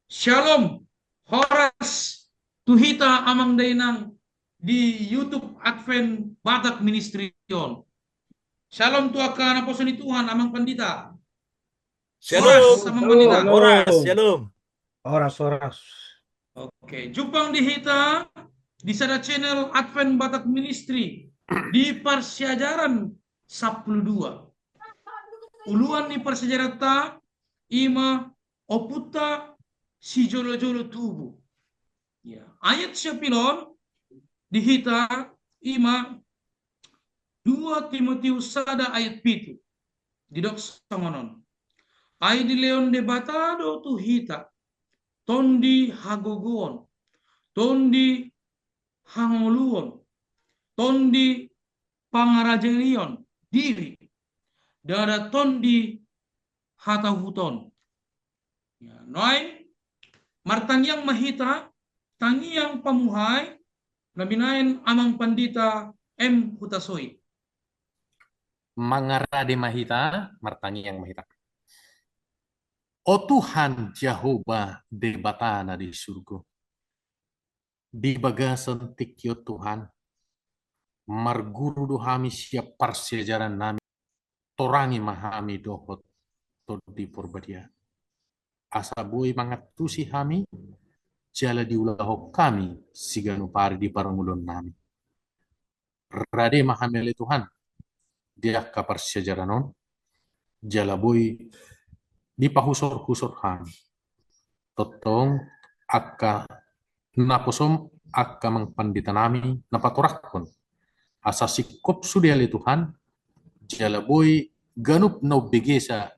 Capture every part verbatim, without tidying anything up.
Shalom, horas tu hita amang dainang di YouTube Advent Batak Ministry on. Shalom tu angka naposo ni Tuhan, amang pandita. Shalom. Horas, amang pandita. Horas, shalom. Horas, horas. Oke, jumpang di hita di sada channel Advent Batak Ministry di parsiajaran sampulu dua. Uluan ni parsiajaranta ima Ompunta sijolojolo tubu. Ya, ayat siapilon di hita ima dua Timoteus sada ayat pitu. Didok songon on. Ai dilehon Debata do tu hita tondi hagogoon, tondi hangoluon, tondi pangarajaion diri, ndada tondi hatahuton. Ya, nuaeng martangiang ma hita, tangiang pamuhai, na binahen amang pandita M Hutasoit. Mangarade ma hita, martangiang ma hita. O Tuhan Jahowa Debata na di surgo, di bagasan tingki on Tuhan, marguru do hami sian parsiajaran nami, torangi ma hami dohot Tondi Porbadia. Asa boi mangantusi hami, jala diulahon hami siganup ari di parngoluon nami. Rade ma hami ale Tuhan, di angka parsiajaran on, jala boi dipahusor-husor hami. Tongtong angka naposom angka amang pandita nami na patorangkon. Asa singkop sude ale Tuhan, jala boi ganup na umbegesa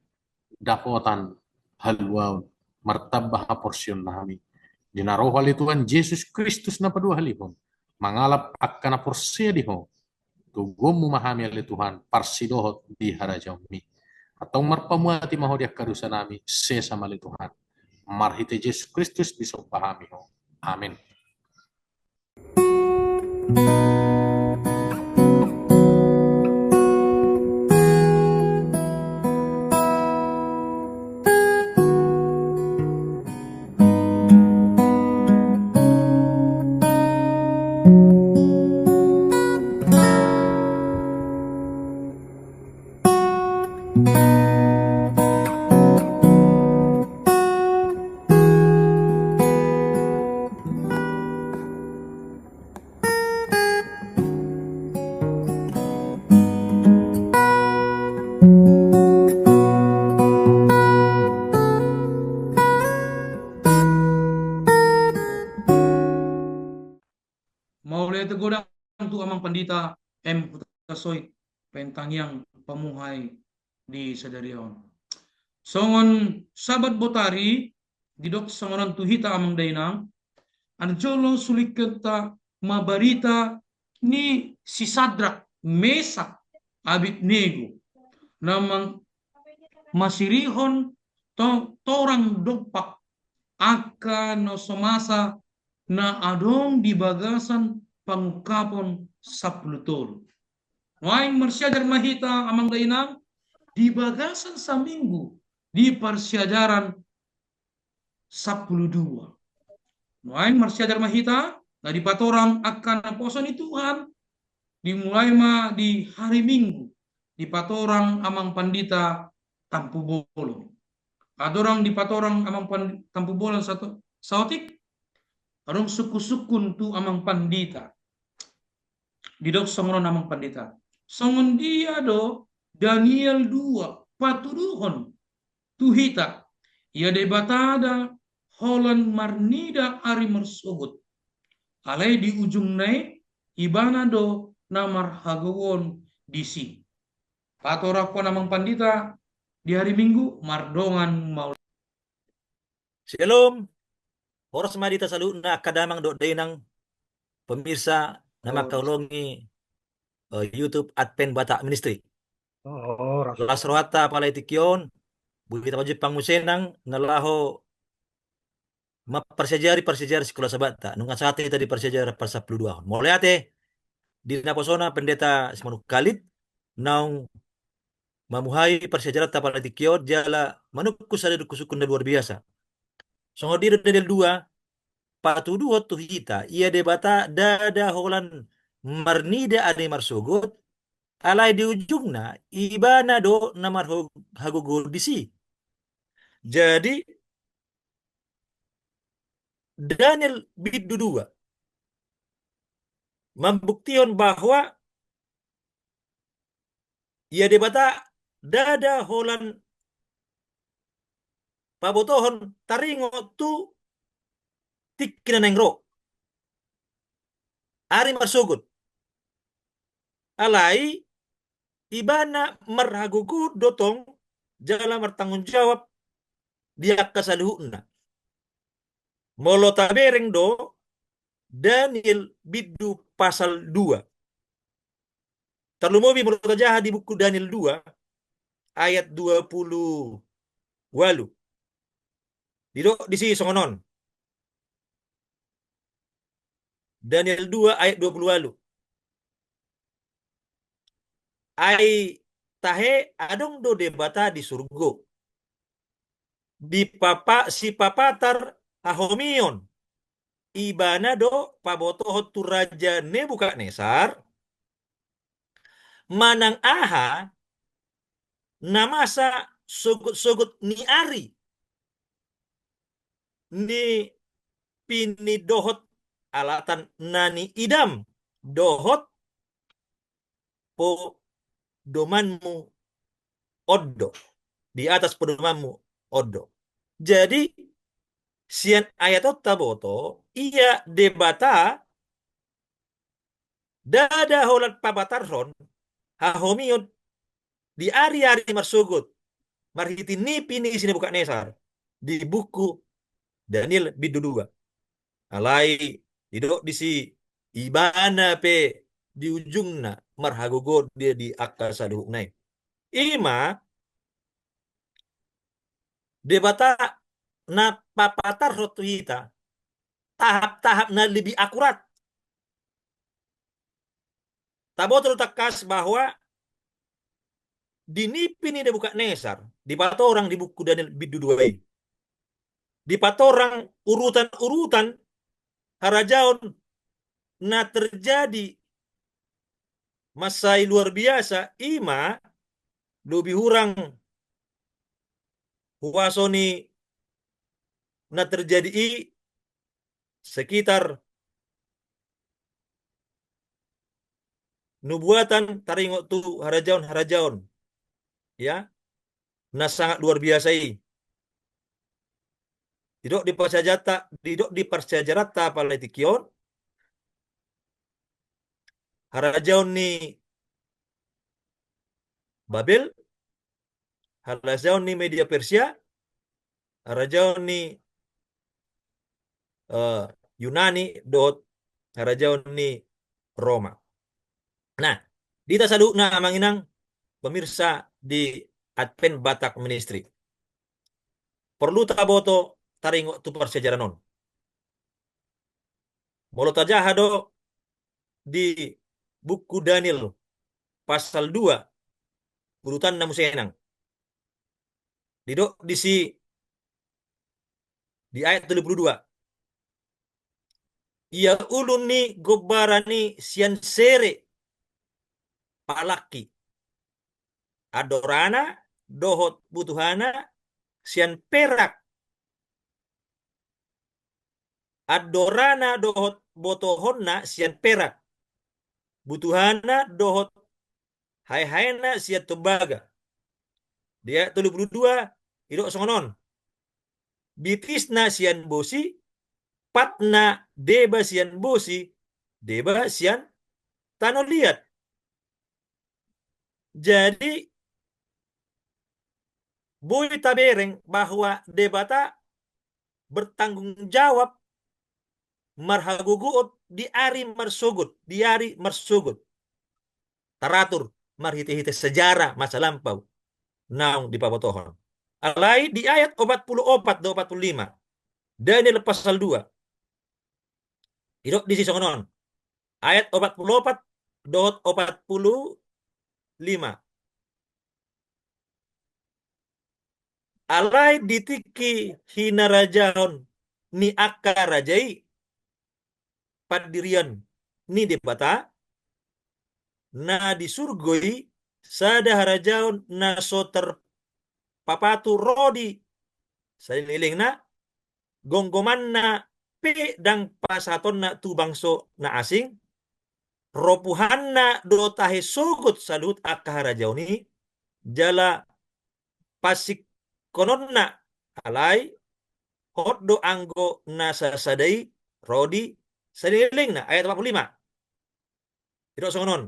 dapotan haluaon, martamba haporseaon nami. Di na ro Ho ale Tuhan Jesus Kristus na paduahalihon, mangalap angka na porsea di Ho. Toguonmu ma hami ale Tuhan, parsidohot di harajaonmi. Antong marpamuati ma Ho di angka dosa nami, sesa ma ale Tuhan. Marhite Jesus Kristus disomba hami Ho. Amin. Mauliate godang tu amang pandita M Hutasoit, bahen tangiang pamuhai di sadari on. Songon Sabat botari, didok songon on tu hita amang dainang, anjolo sulingkonta ma barita ni si Sadrak, Mesak, Abednego, na mang-, masirihon to-, torang dompak angka na so masa na adong di bagasan pangungkapon sampulu tolu. Nuaeng marsiajar ma hita amang dainang di bagasan saminggu di parsiajaran sampulu dua. Nuaeng marsiajar ma hita na dipatorang angka naposo ni Tuhan, dimulai ma di hari Minggu dipatorang amang pandita Tampubolon. Andorang dipatorang amang pan-, Tampubolon sato-, saotik, adong sungkun-sungkun tu amang pandita. Didok songon on amang pandita. Songon dia do Daniel dua patuduhon tu hita, ia Debata da holan marnida ari marsogot. Alai di ujungna i Ibana do na marhagogoon disi. Patorangkon amang pandita di hari Minggu, mardongan mauliate. Shalom. Horas ma di hita saluhutna angka damang dohot dainang, pemirsa na mangkaholongi, eh, YouTube Advent Batak Ministry. Horas. Las rohanta apala di tingki on, boi hita pajumpang muse nang na laho mamparsiajari parsiajaran Sikola Sabatta, nunga sahat hita di parsiajaran parsampulu dua on. Mauliate di naposona Pendeta Simanungkalit, naung mamuhai parsiajaranta apala di tingki on, jala manungkun sada dungkun sungkun na luar biasa. Songon dia do Daniel dua, patuduhon tu hita, ia Debata ndada holan marnida ari marsogot, alai di ujungna ibana do na marhagogoon disi. Jadi Daniel bindu dua mambuktihon bahwa ia Debata ndada holan pabotohon taringot tu tingki na naeng ro, ari marsogot. Alai ibana marhagogoon do tong jala martanggung jawab di angka saluhutna. Molo tabereng do Daniel bindu pasal dua. Tarlumobi molo tajaha di buku Daniel dua ayat dua puluh ualu. Didok disi songon on. Daniel dua ayat dua puluh ualu. Ai tahe adong do Debata di surgo, di papa, sipapatar hahomion, ibana do pabotohon tu Raja Nebukadnesar manang aha na masa sogot-sogot ni ari ni pini dohot alatan na niidam dohot podomanmu on do, di atas podomanmu on do. Jadi sian ayat on taboto ia Debata ndada holan papatarhon hahomion di ari-ari marsogot marhite nipi ni si Nebukadnesar di buku Daniel bindu dua. Alai didok disi ibana pe di ujungna marhagogoon dia di angka saluhutna i. Ima Debata na papatarhon tu hita tahap-tahap na lebih akurat. Taboto do tangkas bahwa di nipi ni Nebukadnesar dipatorang di buku Daniel bindu dua i, dipatorang urutan-urutan harajaon na terjadi mansai luar biasa, ima lobi hurang huaso ni na terjadi i sekitar nubuatan taringot tu harajaon-harajaon, ya, na sangat luar biasa i. Didok di parsiajaranta, didok di parsiajaranta apala di tingki on, harajaon ni Babel, harajaon ni Media Persia, harajaon ni, eh, Yunani dohot harajaon ni Roma. Nah, di hita saluhutna amang inang pemirsa di Advent Batak Ministry, porlu taboto taringot tu parsiajaran on. Molo tajaha do di buku Daniel pasal dua, urutanna muse nang. Didok disi di ayat tolu pulu dua. Ia ulun ni gombaran i sian sere palangki, andorana dohot butuhana sian perak, andorana dohot botohonna sian perak, butuhana dohot haehaena sian tombaga. Di ayat tolu pulu dua, didok songon on. Bitisna sian bosi, patna deba sian bosi, deba sian tano liat. Jadi boi tabereng bahwa Debata bertanggung jawab marhagogoon di ari marsogot, di ari marsogot. Taratur marhitehite sejarah masa lampau naung dipabotohon. Alai di ayat opat pulu opat dohot opat pulu lima, Daniel pasal dua, didok disi songon on. Ayat opat pulu opat dohot opat pulu lima. Alai di tingki hinarajaon ni angka raja i, pandirian ni Debata, na di surgo i sada harajaon na so tarpapatu ro di saleleng-lelengna, gomgomanna pe ndang pasahatonna tu bangso na asing, ropuhanna do tahe sogot saluhut angka harajaon i, jala pasingkononna, alai hot do anggo na sasada i ro di saleleng-lelengna. Ayat empat puluh lima. Didok songon on.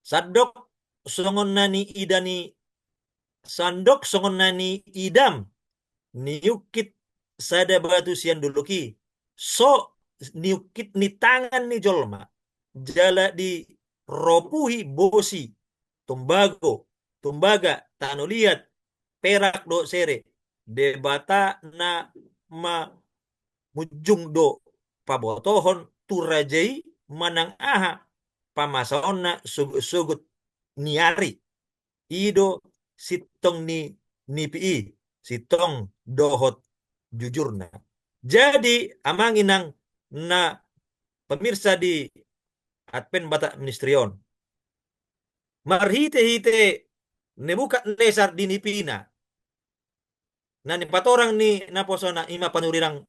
Sandok songon na niida ni, sandok songon na niidam, niungkit sada batu sian dolok i, so niungkit ni tangan ni jolma, jala diropuhi bosi, tumbago, tumbaga, tano liat, perak dohot sere, Debata na mamunjung do pabotohon tu raja i manang aha pamasaonna sogot-sogot ni ari. I do sintong ni nipi i, sintong dohot jujurna. Jadi, amang inang na pemirsa di Advent Batak Ministry on, marhite-hite Nebukadnesar di nipina, na nipatorang ni naposona, i ma panurirang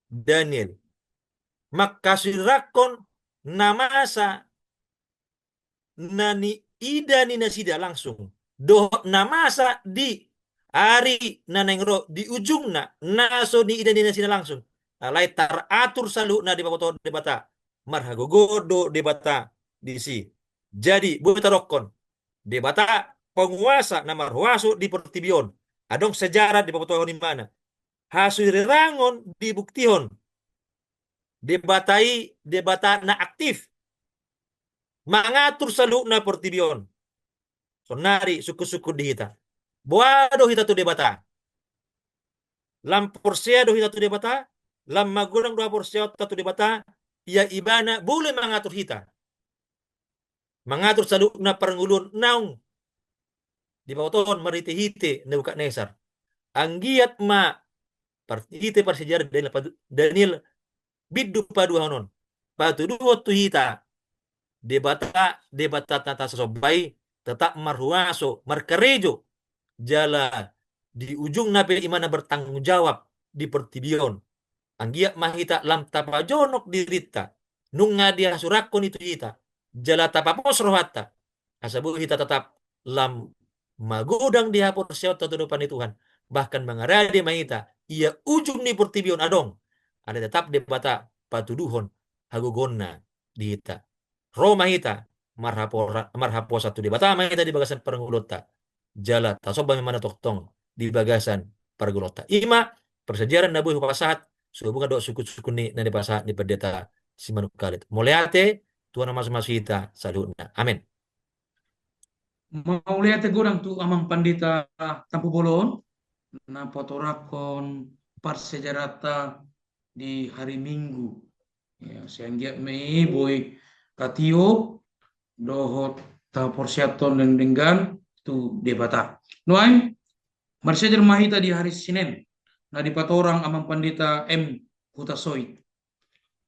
Daniel, mangkasurirangkon na masa na niida ni nasida langsung, dohot na masa di ari na naeng ro di ujungna, na so niida ni nasida langsung, alai taratur saluhutna dipabotohon Debata marhagogoon do Debata disi. Jadi, boi tadokkon, Debata penguasa na marhuaso di portibi on. Adong sejarah dipabotohon ibana. Hasurirangon dibuktihon. Debata i Debata na aktif. Mangatur saluhutna portibi on. Sonari sungkun-sungkun di hita. Boha do hita tu Debata? Lam porsea do hita tu Debata? Lam magodang do haporseaonta tu Debata? Ia ibana boi mangatur hita, mangatur saluhutna parngoluon naung dipabotohon marhite-hite Nebukadnesar. Anggiat ma marhite parsejarah Daniel padu-, Daniel bindu paduahon on, patuduhon tu hita, Debata, Debata na tasomba i tetap marhuaso, markarejo, jala di ujungna pe ibana bertanggung jawab di portibi on. Anggiat ma hita lam tapajonok dirinta, nunga dihasurangkon i tu hita, jala tapapos rohanta, asa boi hita tetap lam magodang di haporseaonta tu adopan ni Tuhan, bahkan mangarade ma hita, ia ujung ni portibi on adong, alai tetap Debata patuduhon hagogoonna di hita. Ro ma hita, marhapora-, marhaposan tu Debata ma hita di bagasan parngoluonta, jala tasomba ma ibana tongtong di bagasan parngoluonta. I ma parsiajaran na boi hupasahat sehubungan dohot sungkun-sungkun ni na nipasahat ni Pandita Simanungkalit. Mauliate, Tuhan mamasu-masu hita saluhutna. Amen. Mauliate godang tu Amang Pandita Tampubolon, na patorangkon parsiajaranta di hari Minggu. Ya, sai anggiat ma i boi tatiop dohot taporseathon denggan tu Debata. Nuaeng, marsiajar ma hita di hari Sinen, na dipatorang Amang Pandita M Hutasoit.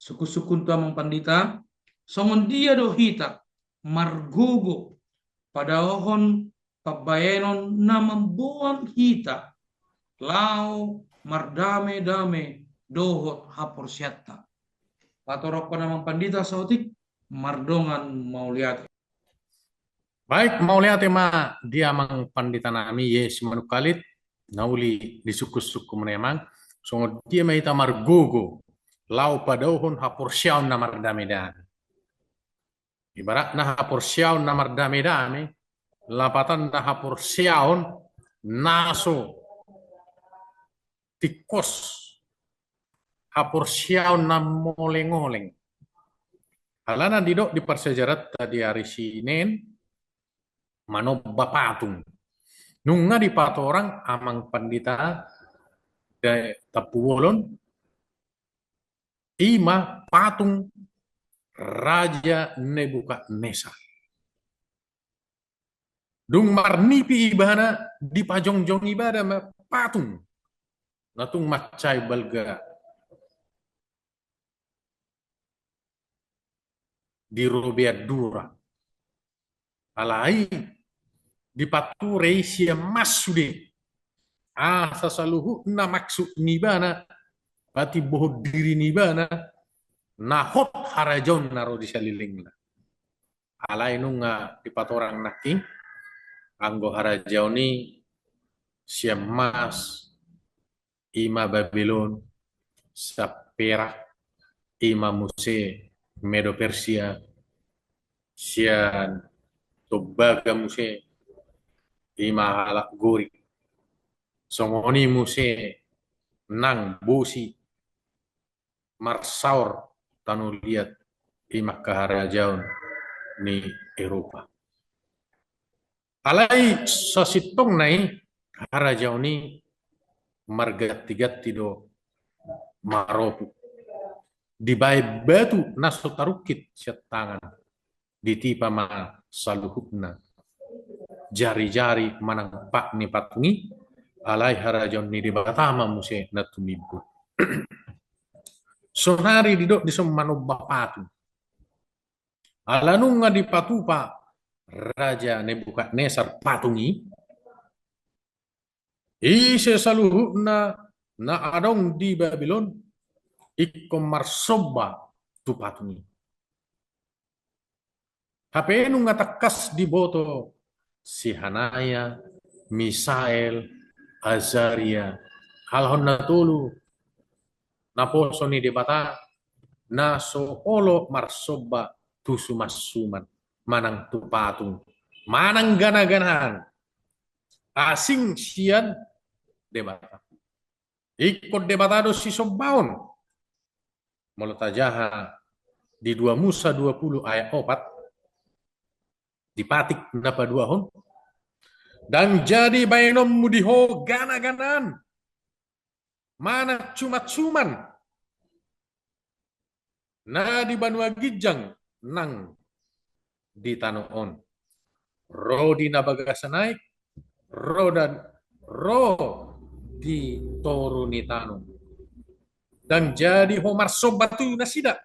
Sungkun-sungkun tu Amang Pandita, songon dia do hita margogo padaohon pambahenon na mamboan hita laho mardame-dame dohot haporseaonta. Patorangkon Amang Pandita saotik, mardongan mauliate. Baik, mauliate ma di Amang Pandita nami, Ye Simanungkalit, na uli di sungkun-sungkunmuna i, Amang, songon dia ma hita margogo laho padaohon haporseaon na mardame-dame. Ibaratna haporseaon na mardame-dame, lapatanna haporseaon na so tingkos, haporseaon na moleng-oleng. Alana didok di parsiajaranta di ari Sinen, manomba patung. Nunga dipatorang Amang Pandita Da-, Tampubolon, i ma patung Raja Nebukadnesar. Dung marnipi ibana, dipajongjong ibana ma patung. na tung mansai balga di robean dura. Alai dipature i sian mas sude, asa saluhutna maksud ni ibana, patimbohon diri ni ibana, na hot harajaon na ro di salelengna. Alai nunga dipatorang nangkin, anggo harajaon i sian mas, i ma Babilon, sian perak, i ma muse Medo Persia, sian tombaga muse, i ma halak Gorik. Songon i muse nang bosi marsaor tano liat, i ma angka harajaon ni Eropa. Alai sasintongna i harajaon i marganti-ganti do maropuk. Dibaen batu na so tarungkit sian tangan, ditipa ma saluhutna. Jari-jari manang pat ni patung i, alai harajaon ni Debata ma muse na tumimbur. Sonari didok dison manomba patung. Ala nunga dipatupa Raja Nebukadnesar patung i, ise saluhutna na adong di Babilon ingkon marsomba tu patung i. Hape nunga tangkas diboto si Hanaya, Misael, Azaria, halak on na tolu naposo ni Debata, na so olo marsomba tu suman-suman, manang tu patung, manang gana-ganaan asing sian Debata. Ingkon Debata do sisombaon. Molo tajaha di dua Musa dua puluh ayat opat, di patik na paduahon, ndang jadi baenonmu di ho gana-ganaan manang suman-suman na di banua ginjang nang di tano on, ro di na bagasan aek, ro dan ro di toru ni tano. Ndang jadi ho marsomba tu nasida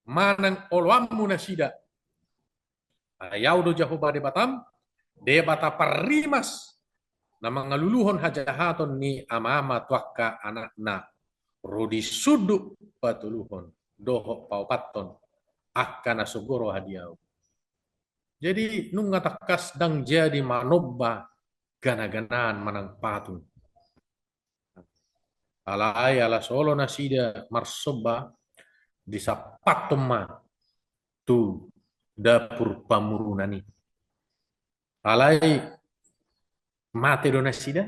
manang oloanmu nasida. Ai Ahu do Jahowa Debatam, Debata parrimas, na mangaluluhon hajahaton ni ama-ama tu angka anakna, ro di sundut patoluhon dohot paopathon, angka na so goro hadiaon. Jadi nunga tangkas ndang jadi manomba gana-ganaan manang patung. Alai ala so olo nasida marsomba, disampathon ma tu dapur pamurunan i. Alai mate do nasida,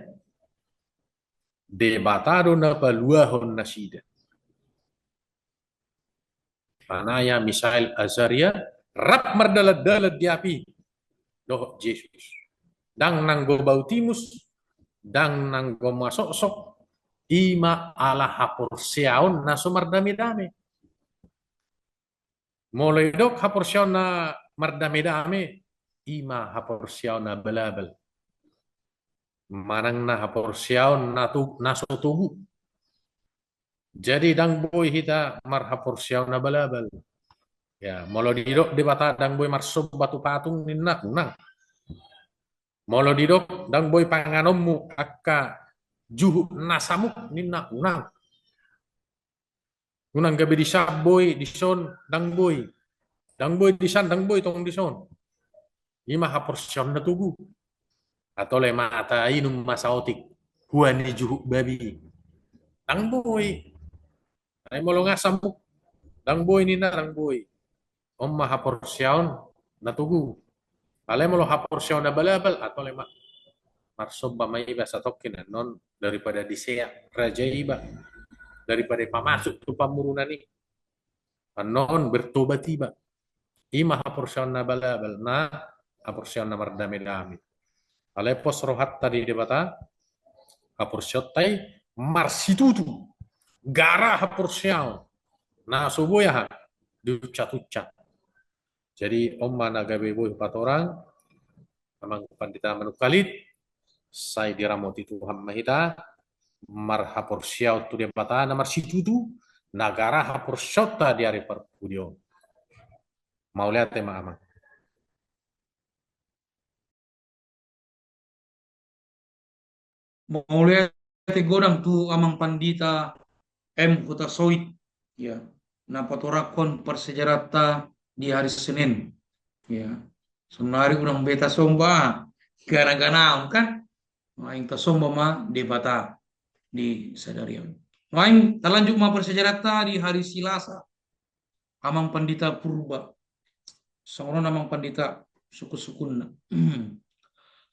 Debata do na paluahon nasida. Hanaya, Misael, Azaria, rap mardalan-dalan di api dohot Jesus. Ndang nanggo bau timus, ndang nanggo masoksok, i ma ala haporseaon na so mardame-dame. Molo didok haporseaon na mardame-dame, i ma haporseaon na abal-abal. Manang na haporseaon na tu-, na so togu. Jadi ndang boi hita marhaporseaon abal-abal. Ya, molo didok Debata ndang boi marsomba tu patung ninna, unang. Molo didok ndang boi panganonmu angka juhut na samuk ninna, unang. Unang gabe disan boi, dison ndang boi. Ndang boi disan, ndang boi tong dison. I ma haporseaon na togu. Atau le mata inum ma saotik hua ni juhut babi. Ndang boi. Ai molo nga samuk, ndang boi ninna, ndang boi. On ma haporseaon na togu. Alai molo haporseaon abal-abal, atau le ma-, marsomba ma iba satongkin annon daripada diseat raja iba, daripada pamasuk tu pamurunan i. Annon bertobat iba. I ma haporseaon na abal-abal, na haporseaon na mardame-dame. Alai pos rohanta di Debata, haporseaonta i marsitutu, gara haporseaon na so boi aha, diuncatuncang. Jadi on ma na gabe boi hupatorang, amang pandita manungkalit, sai diramoti Tuhan ma hita, marhaporseaon tu Debata na marsitutu, na gara haporseaonta di ari parpudi on. Mauliate ma amang. Mauliate godang tu amang pandita M Hutasoit, ya, na patorangkon parsiajaranta di hari Senin. Ya, sonari unang be tasomba gana-gana on kan, naeng tasomba ma Debata di sadari on. Naeng talanjut ma parsiajaranta di hari Silasa. Amang Pandita Purba. Songon on Amang Pandita sungkun-sungkunna.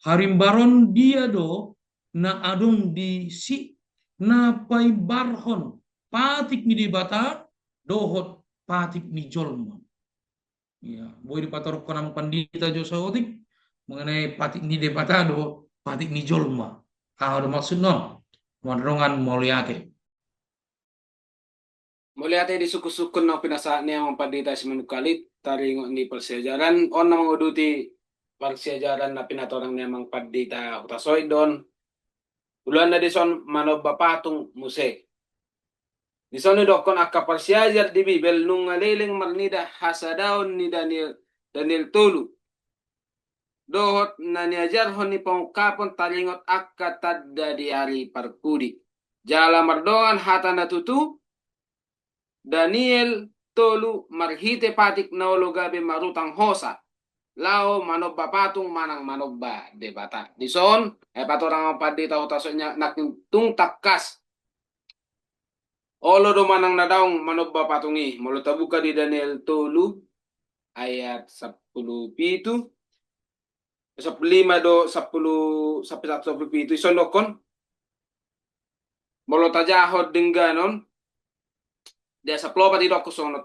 Harimbaron dia do na adong di si na paimbarhon patik ni Debata dohot patik ni jolma. Ya, boi dipatorangkon Amang Pandita jo saotik mengenai patik ni Debata dohot patik ni jolma. Aha do maksudna on? Mardongan mauliate. Mauliate di sungkun-sungkun na pinasahat ni Amang Pandita Simanungkalit, taringot ni parsiajaran on na manguduti parsiajaran na pinatorang ni Amang Pandita Hutasoit do on. Ulaonna dison manomba patung muse. Dison didokkon angka parsiajar di Bibel nunga leleng marnida hasadaon ni Daniel, Daniel tolu. Dohot na niajarhon ni pangungkapon taringot angka tanda di ari parpudi. Jala mardongan hata na tutu, Daniel tolu marhite patik na olo gabe marutang hosa laho manomba patung manang manomba debata. Dison, eh, patorang Pandita Hutasoit nangkin tung tangkas. Olo do manang na daong manomba patung i, molo tabuka di Daniel tolu ayat sampulu pitu, sampulu lima do sampulu sampe sampulu pitu, dison dokkon. Molo tajahon dengganon, di ayat sampulu opat didokkon songon on.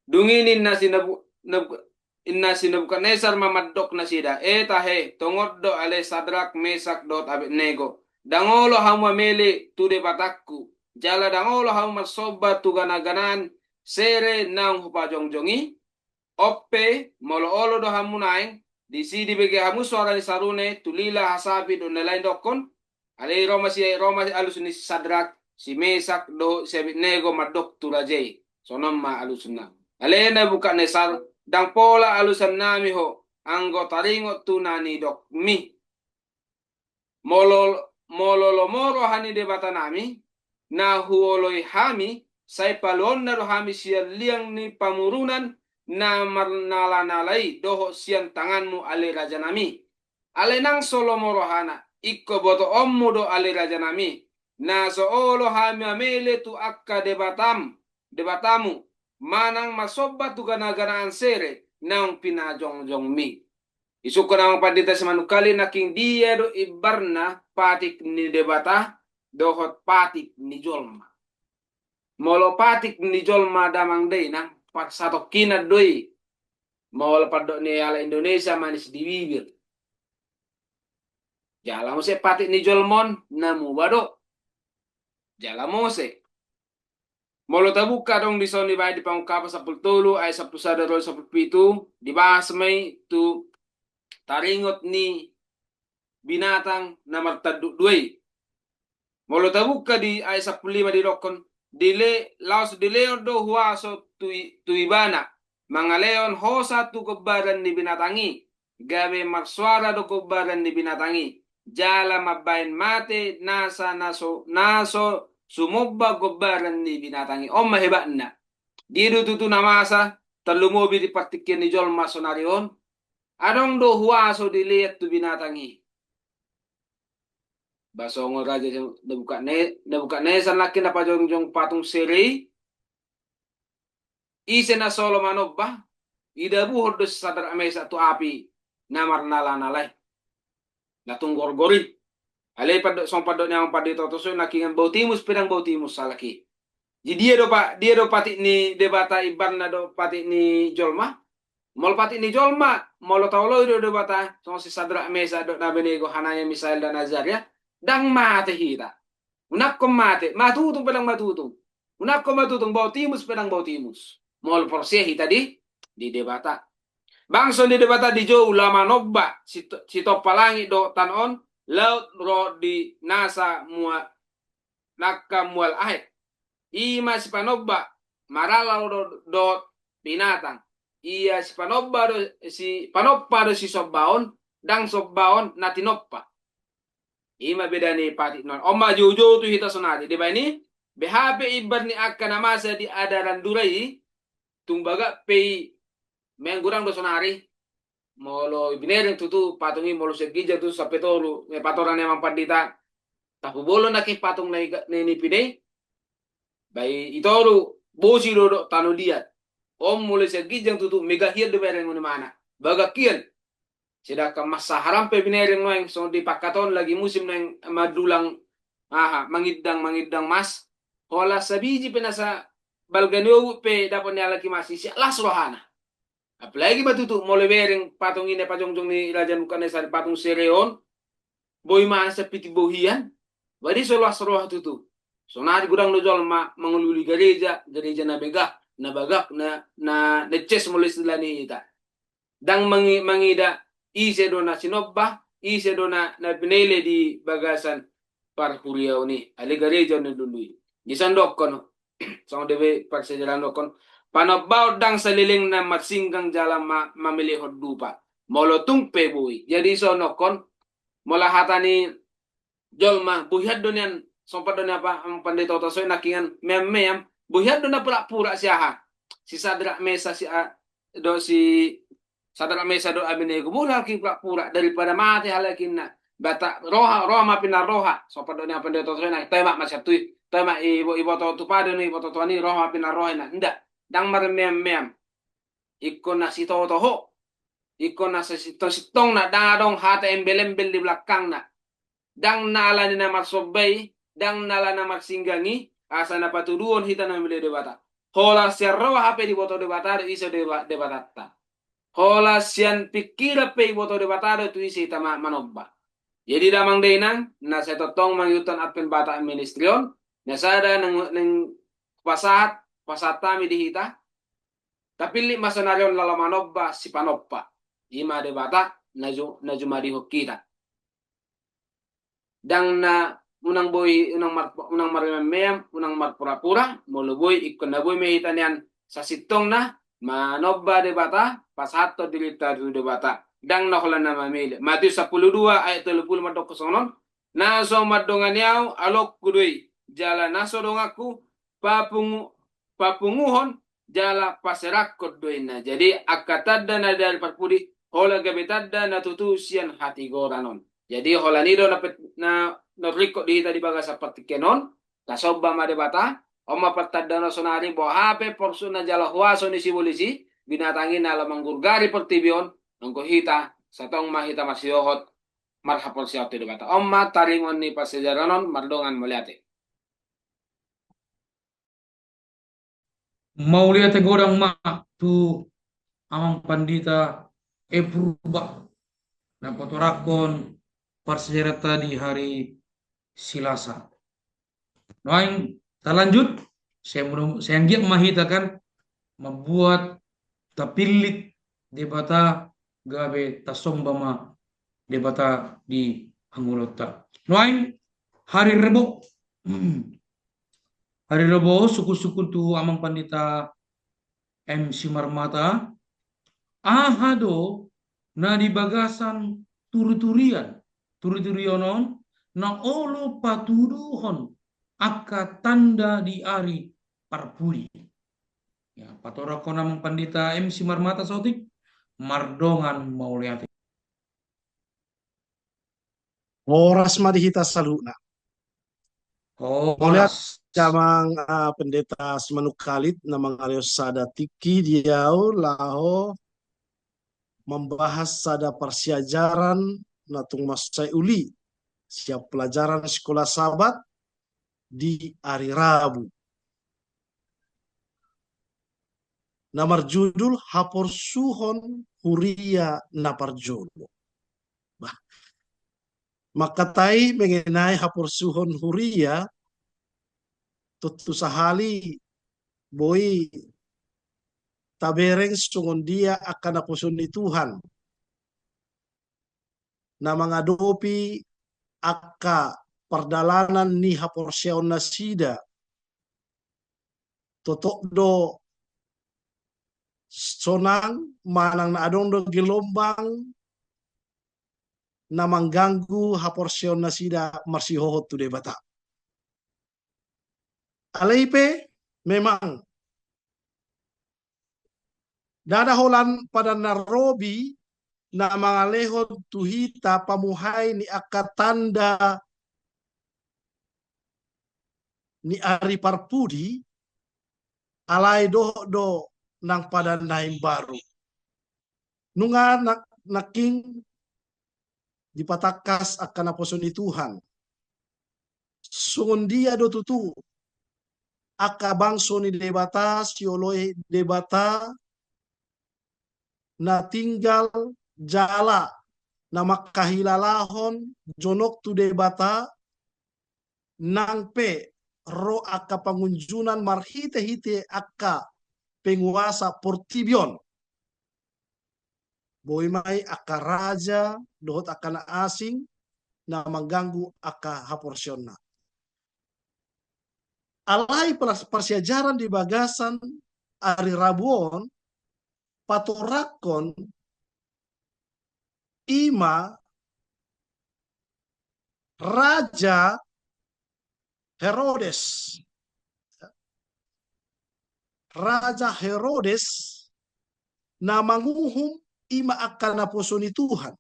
Dung i ninna si Nabu-, Nabu-, ninna si Nebukadnesar ma mandok nasida, e tahe, tongon do ale Sadrak, Mesak dohot Abednego. Ndang olo hamu mamele tu debatangku, jala ndang olo hamu marsomba tu gana-ganaan sere naung hupajongjongi. On pe, molo olo do hamu naeng, disi dibege hamu soara ni sarune, tulila, hasapi dohot na lain dokkon. Alai ro ma si, ro ma alus ni si Sadrak, si Mesak dohot si Abednego mandok tu raja i. Songon on ma alusna. Ale Nebukadnesar, ndang pola alusannami ho, anggo taringot tu na nidokmi. Molo, molo lomo roha ni debatanami na huoloi hami, sai paluaonna do hami sian liang ni pamurunan na marnala-nala i dohot sian tanganmu ale rajanami. Alai nang so lomo rohana, ingkon botoonmu do ale rajanami, na so olo hami mamele tu angka debatam, debatamu, manang marsomba tu gana-ganaan sere naung pinajongjongmi. Disungkun Amang Pandita Simanungkalit nangkin dia do imbarna patik ni debata dohot patik ni jolma. Molo patik ni jolma damang dainang, parsatongkinan do i. Molo pandok ni halak Indonesia manis di bibir. Jala muse patik ni jolma on na muba do. Jala muse. Molo tabuka adong dison dibaen di Pangungkapon sampulu tolu ayat sampulu sada ro sampulu pitu, dibahas ma i tu taringot ni binatang na martanduk dua i. Molo tabuka di ayat sampulu lima didokkon, dile-, laos dilehon do huaso tu i-, tu ibana, mangalehon hosa tu gombaran ni binatang i, gabe marsoara do gombaran ni binatang i, jala mambaen mate nasa na so, na so sumomba gombaran ni binatang i. On ma hebatna. Dia do tutu na masa tarlumobi di partingkian ni jolma sonari on, adong do huaso dilean tu binatang i. Ba songon raja Nebukadne-, Nebukadnesar nangkin na pajongjong patung sere i, ise na so olo manomba, idabuhon do si Sadrak Mesak tu api na marnala-nala i, na tung gorgor i. Alai pandok, songon pandok ni Amang Pandita Hutasoit nangkin bau timus pe ndang bau timus halak i. Jadi dia do pa-, dia do patik ni debata imbarna dohot patik ni jolma. Molo patik ni jolma, molo taoloi do debata, songon si Sadrak, Mesak dohot Abednego, Hanania, Misael dan Azaria, ndang mate hita. Unangkon mate, matutung pe ndang matutung. Unangkon matutung, bau timus pe ndang bau timus. Molo porsea hita di, di debata. Bangso ni debata dijou lam manomba, sit-, sitompa langit dohot tano on, laut ro di nasa mua-, nangka mual aek. I ma sipanompa, maralo do, dohot binatang. Ia sipanompa do, sipanompa do sisombaon, ndang sombaon na tinompa. I ma beda ni patik nuaeng. On ma joujou tu hita sonari. Dibaen i, beha pe imbar ni angka na masa di adaran dura i, tung bagak pe i, memang godang do sonari. Molo i binereng tutu patung i, molo sian ginjang tutu sampe toru, eh, patorang ni amang pandita. Tapi molo na ke patung na i, na i ni pine i, ba i toru, bosi do dohot tano liat. On molo sian ginjang tutu, mega hian do bereng on imana. Bagak hian. Sedangkan masa haram pe binereng nuaeng, songon di pangkataion lagi musim nuaeng mandulang, aha, mangindang, mangindang mas. Holan sabiji pe nasa balga ni ogut pe dapot ni halak i mas, ise las rohana. Apalagi ma tutu molo bereng patung i na pajongjong ni Raja Nebukadnesar, patung Sere on, boi ma nasa piti bohian, ba i so las roha tutu. Sonari godang do jolma mangolioli gareja, gareja na megah, na bagak, na, na, na ces molo istilah ni hita. Ndang mangi-, mangida ise do na sinompa, ise do na, na pinele di bagasan parhuriaon i, alai gareja on na lului. Dison dohonon, songon di parsiajaran dohonon, panompa on ndang saleleng na marsinggang jala ma-, mamelehon dupa. Molo tung pe boi. Jadi songon dohonon, molo hata ni jolma, bohian do nian, sompat do nian apa, amang pandita, oto so i nangkiningan meam-meam, bohian do na pura-pura si aha. Si Sadrak, Mesak, si a-, do si Sadrak, Mesak dohot Abednego, bohian nangkin pura-pura, daripada mate halak i ninna. Ba ta-, roha, roha ma pinarroha, sompat do nian pandita, oto so i nangkiningan, toe ma, masian tu i, toe ma ibo-, iboto tu pade on, iboto tu an i, roha ma pinarroha ninna. Nda, ndang marmeam-meam. Ingkon na sitoto ho. Ingkon na sasintong-sintongna, ndang adong hata embel-embel di belakangna. Ndang na ala ni na marsomba i, ndang na ala na marsinggang i, asa na patuduhon hita na mamele Debata. Holan sian roha pe diboto Debata do ise Deba-, Debatanta. Holan sian pingkiran pe diboto Debata do tu ise hita ma-, manompa. Jadi damang dainang, na sai tongtong mangihuthon Advent Batak Ministry on, na sada naeng, naeng pasahat, pasahat hami di hita, tapillit ma sonari on laho manompa sipanompa. I ma Debata na ju-, na jumadihon hita. Ndang na unang boi, unang mar-, unang marmeam-meam, unang marpura-pura, molo boi, ingkon na boi ma hita nian sasintongna manompa Debata, pasahathon dirinta tu Debata. Ndang na holan na mamele. Matius sampulu dua ayat tolu pulu mandok songon on, na so mandongani ahu, aloanku do i, jala na so donganku, papungu-, papunguhon, jala paserahon do inna. Jadi, angka tanda na di ari parpudi, holan gabe tanda na tutu sian hatigoran on. Jadi, holan i do na pet-, na, na ringkot di hita di bagasan partingkian on, tasomba ma Debata, on ma partandaon sonari, boha pe porsu na jala huaso ni sibolis i, binatang i na laho manggurgari portibi on, anggo hita, sai tong ma hita masihohot, marhaporseaon tu Debata. On ma taringot ni parsiajaran on, mardongan mauliate. Mauliate godang ma tu amang pandita E Purba na patorangkon parsiajaranta di hari Silasa. Nuaeng talanjut, sai muda-, sai anggiat ma hita kan mambuat tapillit Debata gabe tasomba ma Debata di hangoluanta. Nuaeng hari Rebo. Hari Rebo, sungkun-sungkun tu amang pandita M C Marmata, aha do na di bagasan turi-turian, turi-turion on, na olo patuduhon angka tanda di ari parpudi. Ya, patorangkon amang pandita M C Marmata saotik, mardongan mauliate. Horas ma di hita saluhutna. Horas. Mauliate amang, ah, Pendeta Simanungkalit na mangalehon sada tingki di ahu laho mambahas sada parsiajaran na tung mansai uli sian pelajaran Sikola Sabat di ari Rabu. Na marjudul Haporsuhon Huria na Parjolo. Bah, mangkatai mengenai haporsuhon huria, tontu sahali boi tabereng songon dia angka naposo ni Tuhan na mangadopi angka pardalanan ni haporseaonnasida. Totop do sonang manang na adong do gelombang na mangganggu haporseaonnasida marsihohot tu Debata. Alai pe memang ndada holan Padan na Robi na mangalehon tu hita pamuhai ni angka tanda ni ari parpudi, alai dohot do nang Padan na Imbaru. Nunga na-, nangkin dipatangkas angka naposo ni Tuhan. Songon dia do tutu angka bangso ni Debata, sioloi Debata, na tinggal jala na mangkahilalahon jonok tu Debata, nang pe ro angka pangunjunan marhite-hite angka penguasa portibi on. Boi ma i angka raja dohot angka na asing na mangganggu angka haporseaonna. Alai pars-, parsiajaran di bagasan ari Rabu on patorangkon i ma Raja Herodes. Raja Herodes na manguhum i ma angka naposo ni Tuhan.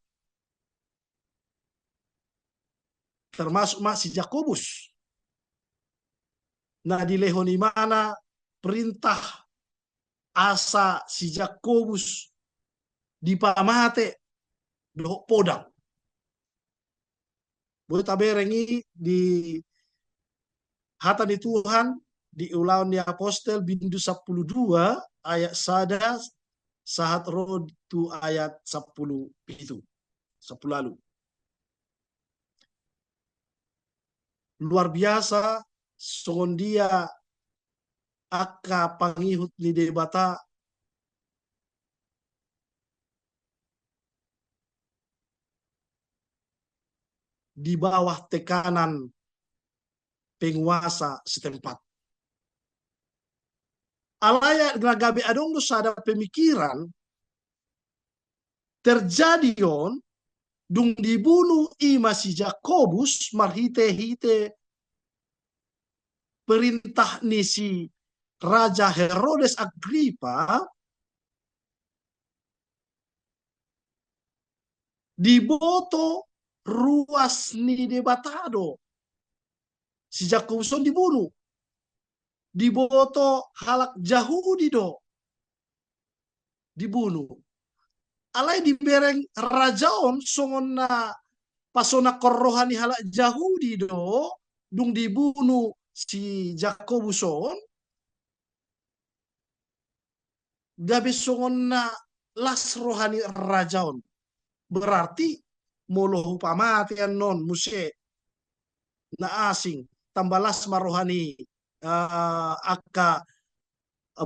Termasuk ma si Jakobus. Na dilehon ibana perintah asa si Jakobus dipamate dohot podang. Boi tabereng i di hata ni Tuhan di Ulaon ni Apostel bindu sampulu dua ayat sada sahat ro tu ayat sampulu pitu, sampulu ualu. Luar biasa songon dia angka pangihut ni Debata di bawah tekanan penguasa setempat. Alai na gabe adong do sada pemikiran terjadi on, dung dibunu i ma si Jakobus marhite-hite perintah ni si Raja Herodes Agripa, diboto ruas ni Debata do si Jakobus on dibunu. Diboto halak Jahudi do dibunu. Alai dibereng raja on songon na pasonanghon roha ni halak Jahudi do, dung dibunu si Jakobus on, gabe songon na las roha ni raja on. Berarti molo hupamate annon muse na asing, tamba las ma roha ni, eh, angka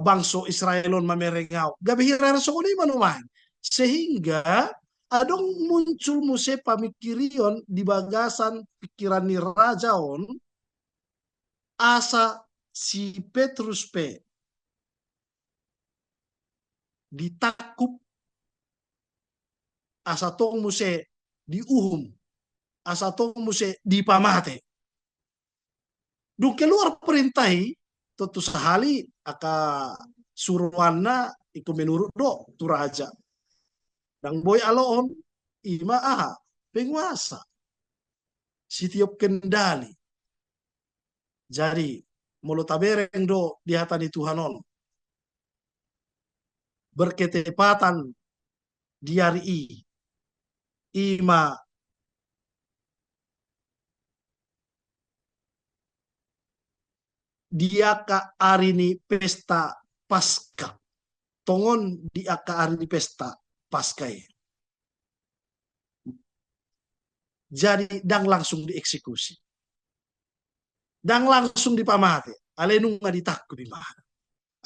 bangso Israel on mamereng au. Gabe hira-hira songon i ma nuaeng. Sehingga adong muncul muse pamikirion di bagasan pikiran ni raja on, asa si Petrus pe ditangkup, asa tong muse diuhum, asa tong muse dipamate. Dung keluar perintah i, tontu sahali angka suruanna ingkon menurut do tu raja. Ndang boi aloon, i ma aha, penguasa. Sitiop kendali. Jadi, molo tabereng do di hata ni Tuhan on, berketepatan di ari i, i ma di angka ari ni pesta Paska. Tongon di angka ari ni pesta Paska i. Jadi, ndang langsung dieksekusi. Ndang langsung dipamate. Alai nunga ditangkup ibana.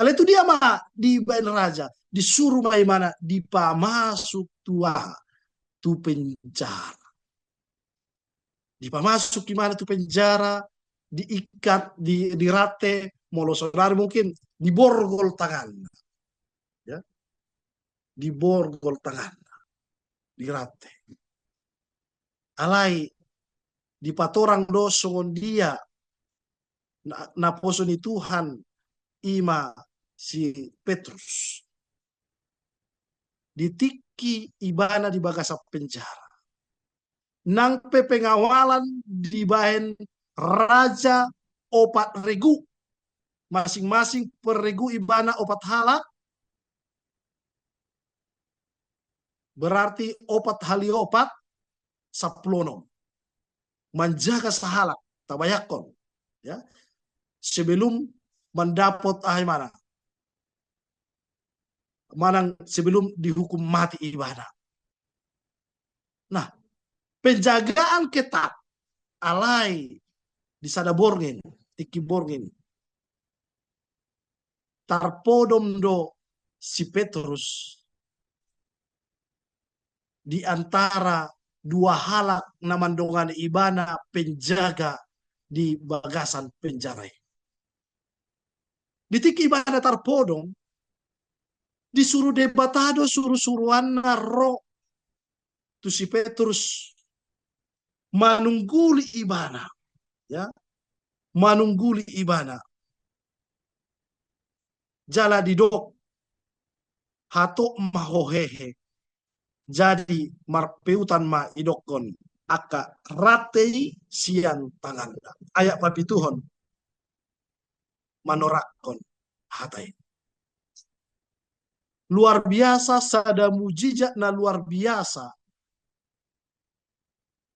Alai tu dia ma dibaen raja, disuru ma ibana dipamasuk tu aha, tu penjara. Dipamasuk ibana tu penjara, diikat, di, dirante, molo saonari mungkin diborgol tanganna. Ya. Diborgol tanganna. Dirante. Alai dipatorang do songon dia na, naposo ni Tuhan i ma si Petrus. Di tingki ibana di bagasan penjara. Nang pe pengawalan dibahen raja opat regu. Masing-masing per regu ibana opat halak. Berarti opat hali opat, sampulu onom. Manjaga sahalak, tabayangkon. Ya. Sebelum mandapot aha i mana. Manang sebelum dihukum mati ibana. Nah, penjagaan ketat, alai di sada borngin, tingki borngin. Tarpodom do si Petrus di antara dua halak na mandongani ibana penjaga di bagasan penjara i. Di tingki ibana tarpodom, disuru Debata do surusuruanna ro tu si Petrus manungguli ibana, ya, manungguli ibana. Jala didok, hatop ma ho hehe. Jadi marpeutan ma idokkon angka rante i sian tanganna. Ayat papituhon manorakkon hata i. Luar biasa, sada mujizat na luar biasa.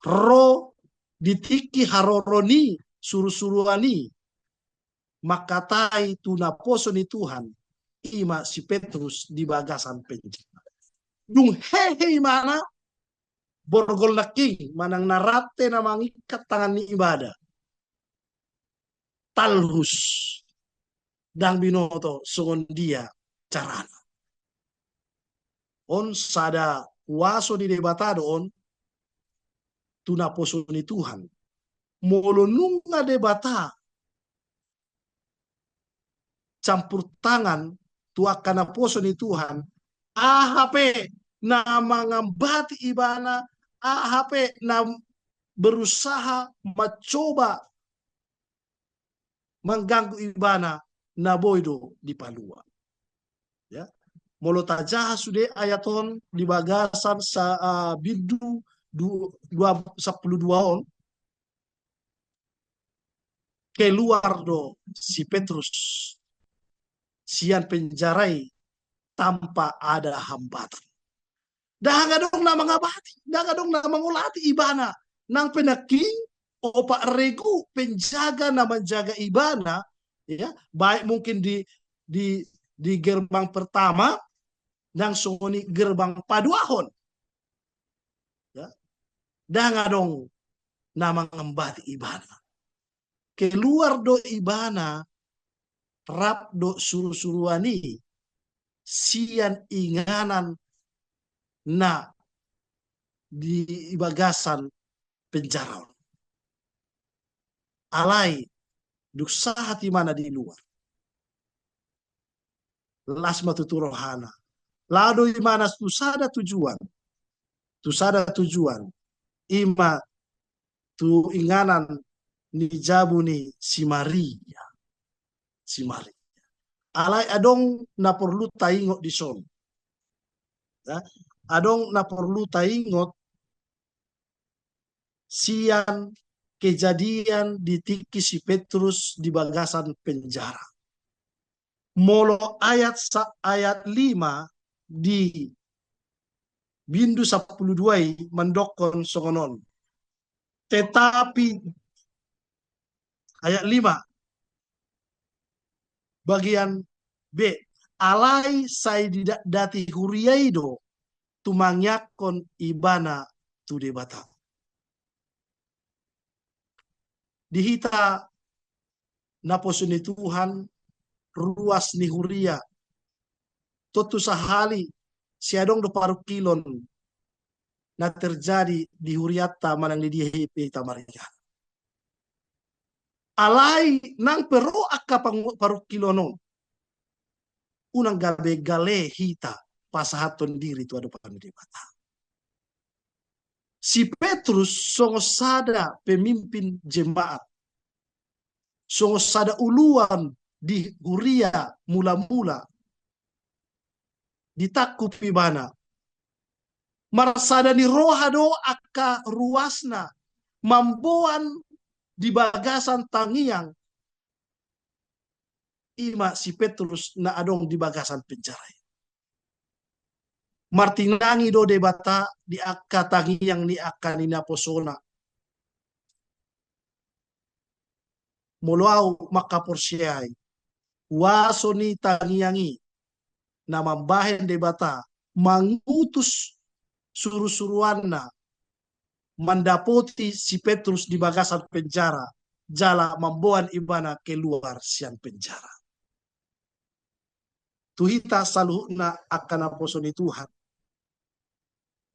Ro di tingki haroro ni surusuruan i mangkatai tu naposo ni Tuhan, i ma si Petrus di bagasan penjara. Dung hehe ibana, borgol nangkin manang na rante na mangikat tangan ni ibana. Talhus. Ndang binoto songon dia carana. On sada kuaso ni Debata do on tu naposo ni Tuhan. Molo nunga Debata campur tangan tu angka naposo ni Tuhan, aha pe na mangambati ibana, aha pe na berusaha mancoba mangganggu ibana, na boi do dipalua. Ya. Molo tajaha sude ayat on di bagasan sa, ah, bindu du, dua, sampulu dua on, keluar do si Petrus sian penjara i tanpa ada hambatan. Ndang adong na mangambati, ndang adong na mangolati ibana. Nang pe nangkin opat regu penjaga na manjaga ibana, ya, baik mungkin di, di, di gerbang pertama, nang songon i gerbang paduahon. Ya. Ndang adong na mangambati ibana. Keluar do ibana rap dohot surusuruan i sian inganan na di bagasan penjara on. Alai dung sahat ibana di luar, las ma tutu rohana. Laho do ibana tu sada tujuan. Tu sada tujuan. I ma tu inganan ni jabu ni si Maria. Si Maria. Alai adong na porlu taingot dison. Ya. Adong na porlu taingot sian kejadian di tingki si Petrus di bagasan penjara. Molo ayat sa-, ayat lima di bindu sampulu dua i mandokkon songon on. Tetapi ayat lima bagian B, alai sai didatdati huria i do tu mangiakkon ibana tu Debata. Di hita naposo ni Tuhan, ruas ni huria, tontu sahali sai adong do parungkilon na terjadi di hurianta manang di dia pe hita maringanan. Alai nang pe ro angka parungkilon on, unang gabe gale hita pasahathon diri tu adopan ni Debata. Si Petrus songon sada pemimpin jemaat, songon sada uluan di huria mula-mula, ditangkup ibana. Marsada ni roha do angka ruasna mamboan di bagasan tangiang, ima si Petrus na adong di bagasan penjara i. Martinangi do Debata di angka tangiang ni angka ni naposona. Molo ahu mangkaporseai, huaso ni tangiang i na mambahen Debata mangutus suru-suruanna mandapoti si Petrus di bagasan penjara, jala mamboan ibana keluar sian penjara. Tu hita saluhutna angka naposo ni Tuhan,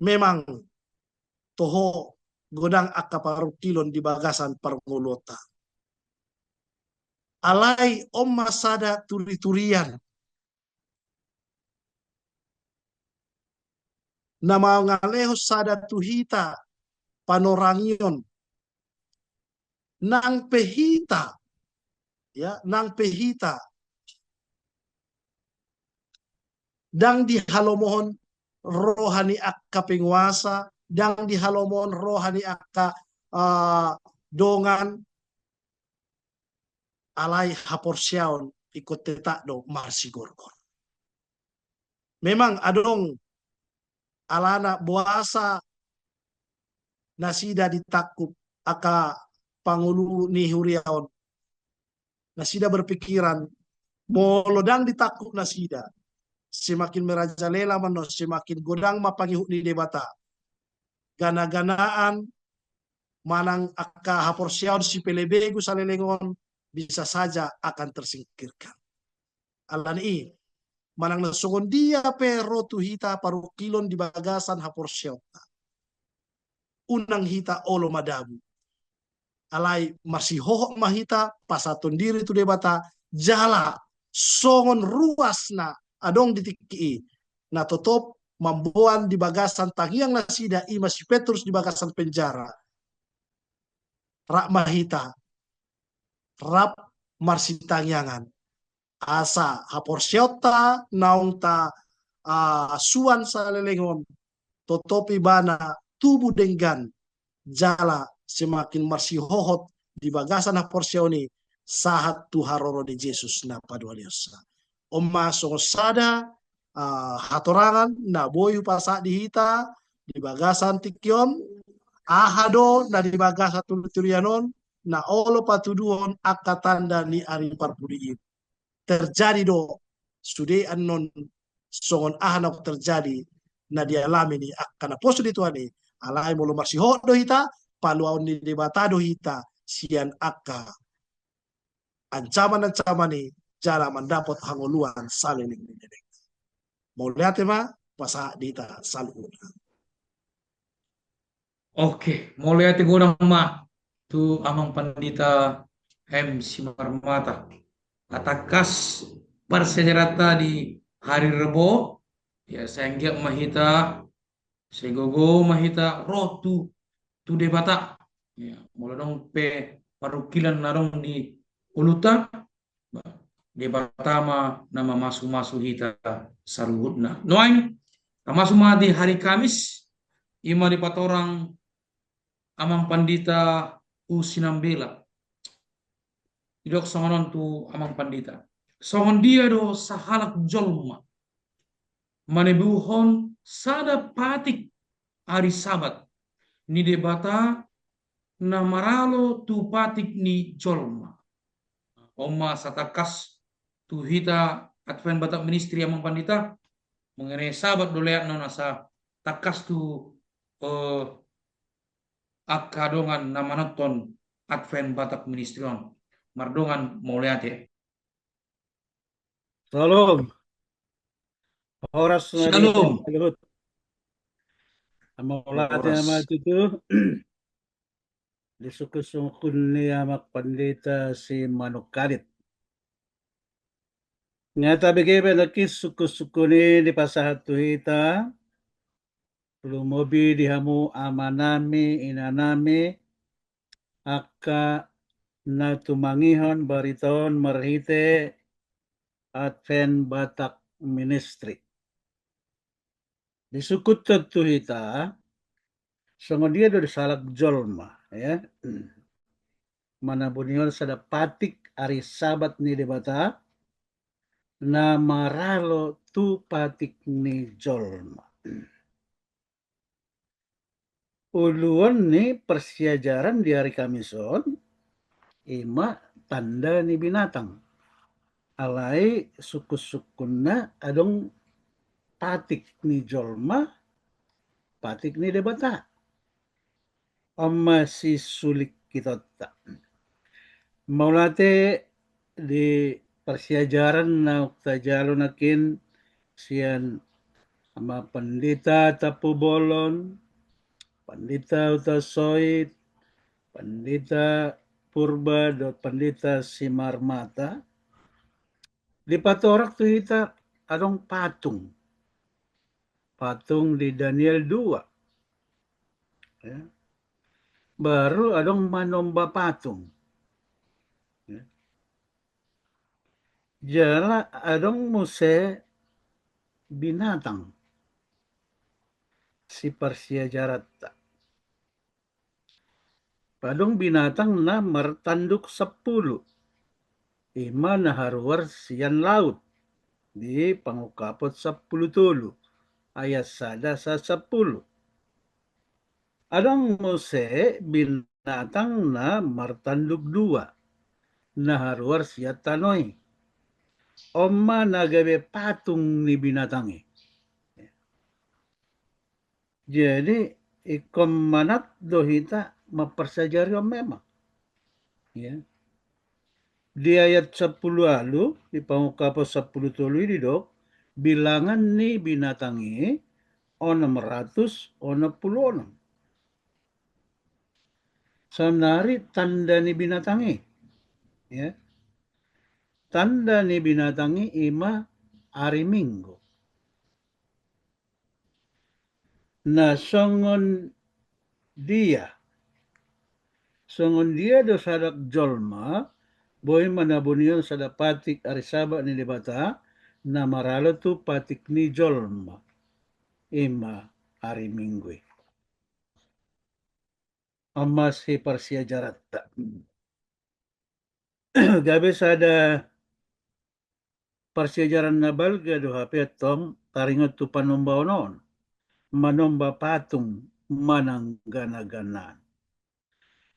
memang toho godang angka parungkilon di bagasan parngoluonta. Alai on ma sada turi-turian na mangalehon sada tu hita panorangion, nang pe hita, ya, nang pe hita ndang dihalomohon roha ni angka penguasa, ndang dihalomohon roha ni angka, ah, dongan, alai haporseaon ingkon tetap do marsigorgor. Memang adong alana boasa nasida ditangkup angka pangulu ni huria on. Nasida berpikiran, molo ndang ditangkup nasida, semakin merajalela ma annon, semakin godang ma pangihut ni Debata. Gana-ganaan manang angka haporseaon sipelebegu saleleng on bisa saja akan tersingkirkan. Alani i, manang na songon dia pe ro tu hita parungkilon di bagasan haporseaonta, unang hita olo madabu. Alai marsihohot ma hita pasahathon diri tu Debata, jala songon ruas na adong di tingki i, na totop mamboan di bagasan tangiang nasida, ima si Petrus di bagasan penjara. Rap ma hita, rap marsitangiangan. Asa haporseaonta naung ta, ah, suan saleleng on, totop ibana tubu denggan, jala semakin marsihohot di bagasan haporseaon i sahat tu haroro ni Jesus na paduahalihonsa. On ma songon sada, ah, hatorangan na boi hupasahat di hita di bagasan tingki on, aha do na di bagasan turi-turian on na olo patuduhon angka tanda ni ari parpudi i. Terjadi do sude annon songon aha na terjadi na dialami ni angka naposo ni Tuhan i. Alai molo marsihohot do hita, paluaon ni Debata do hita sian angka ancaman-ancaman i jala mandapot hangoluan saleleng ni leleng. Mauliate ma, pasahat di hita saluhutna. Oke, mauliate godang ma tu Amang Pandita M Simarmata. Tangkas parsiajaranta di hari Rebo, ya, sai anggiat ma hita, sai gogo ma hita ro tu, tu Debata. Ya, molo adong pe parungkilon na adong di uluta, Debata ma na mamasu-masu hita saluhutna. Nuaeng, tamasu ma di hari Kamis, ima dipatorang Amang Pandita U Sinambela. Didok songon on tu Amang Pandita. Songon dia do sahalak jolma manebuhon sada patik ari Sabat ni Debata na maralo tu patik ni jolma. On ma satangkas tu hita Advent Batak Ministry, Amang Pandita, mengenai Sabat do leatna on asa tangkas tu, eh, angka dongan na manonton Advent Batak Ministry on. Mardongan mauliate. Salam. Horas. Salam. Salut. Mauliate ma tutu. Di sungkun-sungkun ni Amang Pandita Simanungkalit. Nga tabege be nangkin sungkun-sungkun i dipasahat tu hita, lumobi di hamu amanami, inanami, angka na tumangihon barita on marhite Advent Batak Ministry. Disungkunhon tu hita, songon dia do disalak jolma, ya. Manabunihon sada patik ari Sabat ni Debata, na maralo tu patik ni jolma. Uluan ni parsiajaran di ari Kamis on, ima tanda ni binatang. Alai sungkun-sungkunna adong patik ni jolma, patik ni Debata. On ma sisulikhononta. Mauliate di parsiajaran naung tajalo nangkin sian Amang Pandita Tampubolon, Pandita Hutasoit, Pandita Purba dohot Pandita Simarmata. Dipatorang tu hita adong patung. Patung di Daniel dua. Ya. Baru adong manomba patung. Ya. Jala adong muse binatang siparsiajaranta. Adong binatang na martanduk sampulu. Ima na haruar sian laut. Di Pangungkapon sampulu tolu. Ayat sada sahat sampulu. Adong muse binatang na martanduk dua. Na haruar sian tano i. On ma na gabe patung ni binatang i. Jadi, ingkon manat do hita mamparsiajari on memang. Ya. Di ayat sampulu ualu, di Pangungkapon sampulu tolu i didok, bilangan ni binatang i onom ratus onom pulu onom. Saonari tanda ni binatang i. Ya. Tanda ni binatang i ima ari Minggu. Na songon dia. Songon dia do sada jolma, boi manabunihon sada patik ari Sabat ni Debata, na maralo tu patik ni jolma. Ima ari Minggu i. On ma siparsiajaranta. Gabe sada parsiajaran na balga do hape antong taringot tu panombaon on. Manomba patung manang gana-ganaan.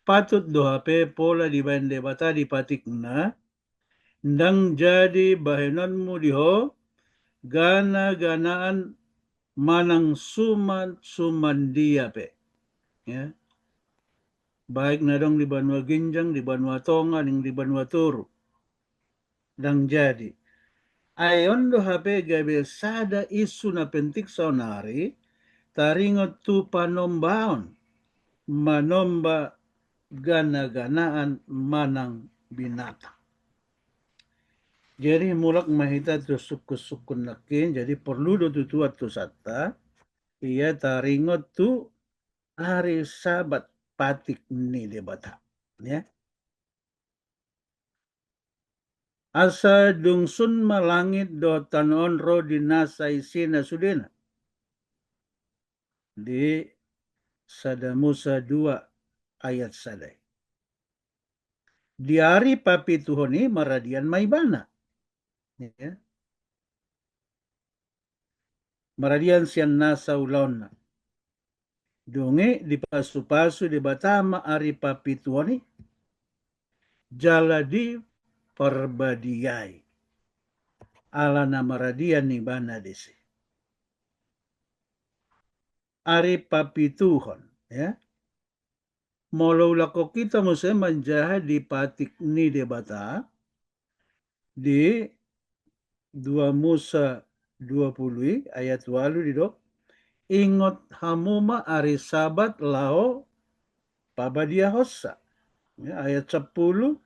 Patut do hape pola dibahen Debata di patikna, ndang jadi bahenonmu di ho gana-ganaan manang suman-suman dia pe. Ya. Baik na adong di banua ginjang, di banua tonga, nang di banua toru. Ndang jadi. Ai on do hape gabe sada isu na penting saonari, taringot tu panombaon, manomba gana-ganaan manang binatang. Jadi mulak ma hita tu sungkun-sungkun nangkin, jadi porlu do tutu antusanta, ia taringot tu ari Sabat patik ni Debata. Ya. Asa dung sun ma langit dohot tano on ro di nasa isina sudena. Di Sada Musa dua ayat sada. Di ari papituhon i maradian ma ibana. Ya. Maradian sian nasa ulaonna. Dung i dipasu-pasu Debata ma ari papituhon i, jala diparbadiai. Ala na maradian ibana disi. Ari papituhon, ya. Molo ulak hita muse manjaha di patik ni Debata, di dua Musa dua pulu i ayat ualu didok, Ingot hamu ma ari Sabat laho pabadiahonsa. Ya, ayat sampulu.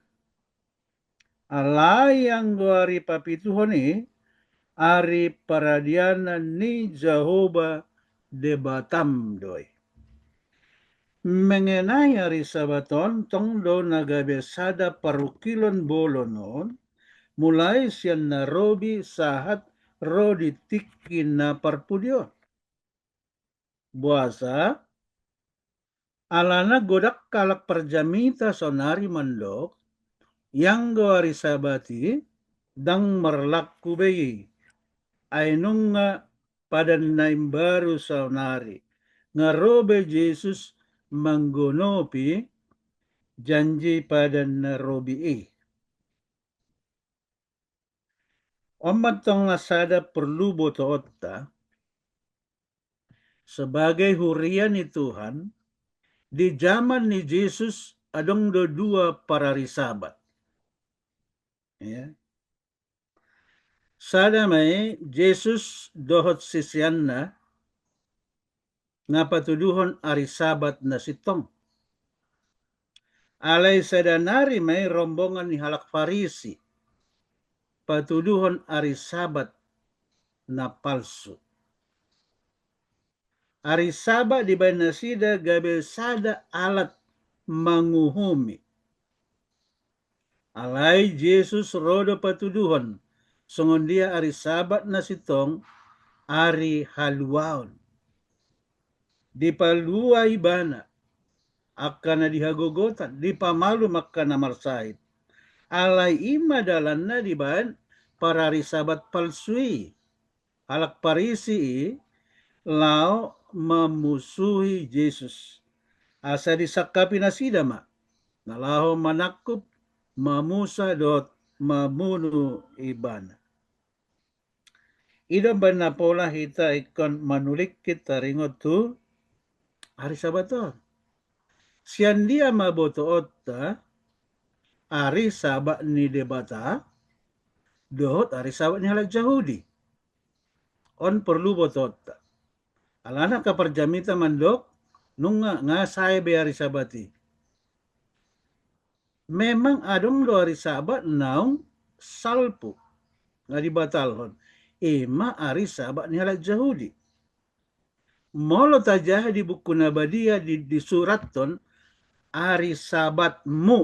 Alai anggo ari papituhon i, ari paradianan ni Jahowa Debatam do i. Mengenai ari Sabat on, tong do na gabe sada parungkilon bolon on, mulai sian na robi sahat ro di tingki na parpudi on. Boasa? Alana godang halak parjamita saonari mandok, ianggo ari Sabat i ndang marlaku be i, ai nunga padan na imbaru saonari, nga ro be Jesus manggonopi janji padan na robi i. On ma tong na sada porlu botoonta, sebagai huria ni Tuhan, di jaman ni Jesus adong do dua parari Sabat. Ya. Sada ma i Jesus dohot siseanna na patuduhon ari Sabat na sintong. Alai sada nari ma i rombongan ni halak Farisi patuduhon ari Sabat na palsu. Ari Sabat dibaen nasida gabe sada alat manguhumi. Alai Jesus ro do patuduhon songon dia ari Sabat na sintong ari haluaon. Dipalua ibana angka na di hagogotan, dipamalum angka na marsahit. Alai i ma dalanna dibaen parari Sabat palsu i. Halak Parisi i laho mamusuhi Jesus. Asa disangkapi nasida ma na laho manangkup, mamusa dohot mamunu ibana. I do umbaen na pola hita ingkon manulingkit taringot tu ari Sabat on. Sian dia ma botoonta ari Sabat ni Debata dohot ari Sabat ni halak Jahudi? On porlu botoonta. Alana angka parjamita mandok, nunga nga sae be ari Sabat i. Memang adong do ari Sabat naung salpu, nga dibatalhon. I ma ari Sabat ni halak Jahudi. Molo tajaha di buku na badia di, disurathon ari Sabatmu,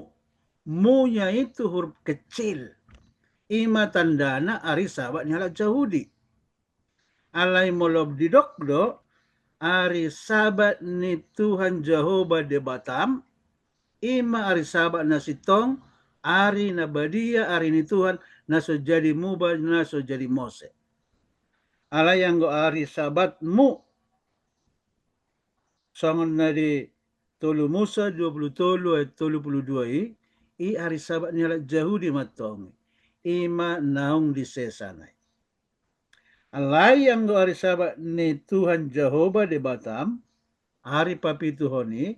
munya itu huruf kecil. I ma tandana ari Sabat ni halak Jahudi. Alai molo didok do ari Sabat ni Tuhan Jahowa Debatam, i ma ari Sabat na sintong, ari na badia, ari ni Tuhan, na so jadi muba, na so jadi mose. Alai anggo ari Sabatmu, songon na di tolu Musa dua pulu tolu ayat tolu pulu dua i, i ari Sabat ni halak Jahudi ma tong i, i ma naung disesana i. Alai anggo ari Sabat ni Tuhan Jahowa Debatam, ari papituhon i,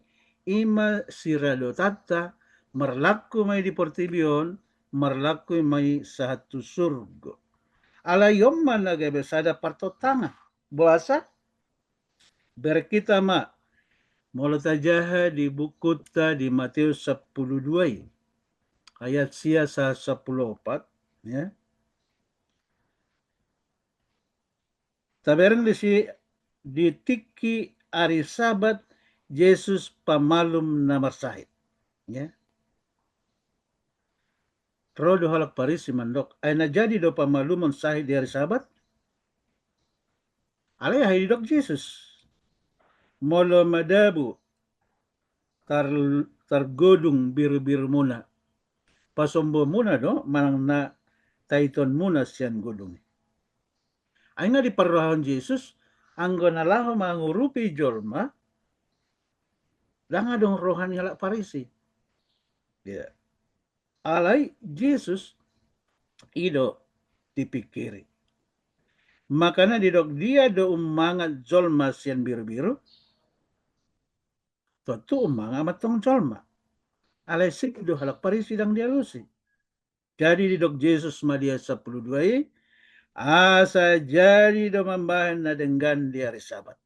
i ma siradotanta, marlaku ma i di portibi on, marlaku ma i sahat tu surgo. Alai on ma na gabe sada partontangan. Boasa? Bereng hita ma, molo tajaha di bukunta di Mateus sampulu dua i, ayat sia sahat sampulu opat, ya. Tabereng disi, di tingki ari Sabat Jesus pamalum na marsahit. Ya. Ro do halak Parisi mandok, ai na jadi do pamalumon sahit di ari Sabat? Alai aha i didok Jesus? Molo madabu tar-, targodung birubirumuna, pasombomuna do manang na taitonmuna sian godung i? Ai nga diparrohahon Jesus, anggo na laho mangurupi jolma, ndang adong roha ni halak Parisi. Ya. Alai Jesus i do dipingkiri. Makana didok, dia do ummangat jolma sian birubiru? Tontu ummangat ma tong jolma. Alai sip do halak Parisi ndang dialusi. Jadi didok Jesus ma di ayat sampulu dua i, asa jadi do mambahen na denggan di ari Sabat.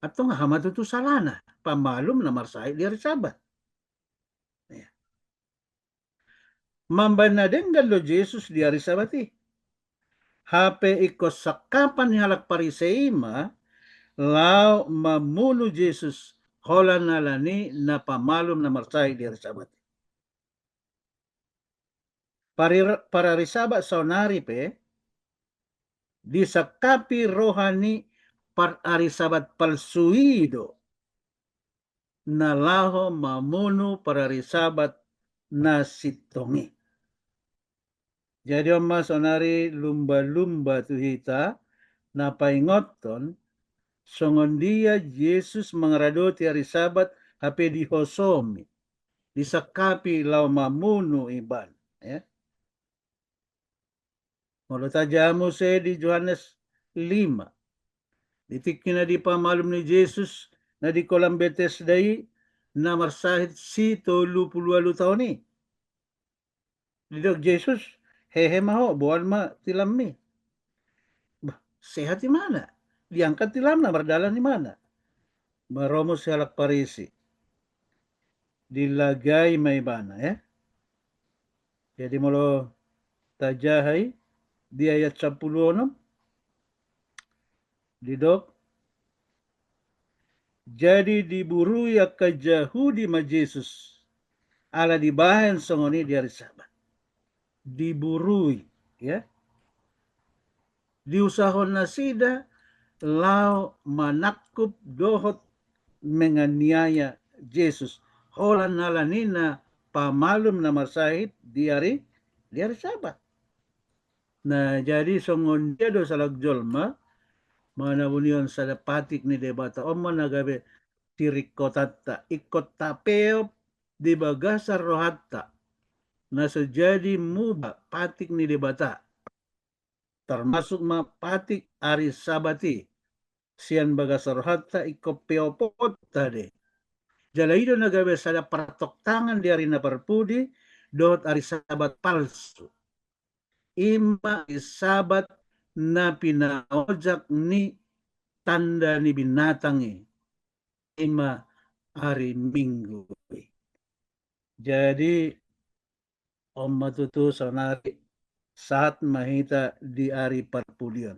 Antong aha ma tutu salana pamalum na marsahit di ari Sabat? Mambaen na denggan do Jesus di ari Sabat i. Hape ingkon sangkapan ni halak Parise i ma laho mamunu Jesus holan ala ni na pamalum na marsahit di ari Sabat i. Parari Sabat saonari pe disangkapi roha ni parari Sabat palsu i do na laho mamunu parari Sabat na sintong i. Jadi on ma saonari lumba-lumba tu hita na paingothon songon dia Jesus mangaradoti ari Sabat hape dihosomi, disangkapi laho mamunu ibana. Molo tajaha muse di Johannes lima, di tingki na dipamalum ni Jesus na di kolam Betesda i na marsahit si tolu pulu ualu taon i. Didok Jesus, hehe ma ho, boan ma tilammi. Bah, sehat imana. Diangkat tilamna, mardalan imana. Baru muse halak Parise, dilagai ma ibana, ya. Jadi molo tajaha i di ayat sampulu onom, didok, jadi diburui angka Jahudi ma Jesus ala dibahen songon i di ari Sabat. Diburui, ya. Diusahon nasida laho manangkup dohot menganiaya Jesus holan ala ni na pamalum na marsahit di ari, di ari Sabat. Nah, jadi songon dia do sahalak jolma manabunihon sada patik ni Debata, on ma na gabe siringkotanta, ingkon tapeop di bagasan rohanta na so jadi muba patik ni Debata. Termasuk ma patik ari Sabat i, sian bagasan rohanta ingkon peoponta do i. Jala i do na gabe sada partoktangan di ari na parpudi dohot ari Sabat palsu. I ma ari Sabat na pinaojak ni tanda ni binatang i, i ma ari Minggu i. Jadi on ma tutu saonari sahat ma hita di ari parpudion.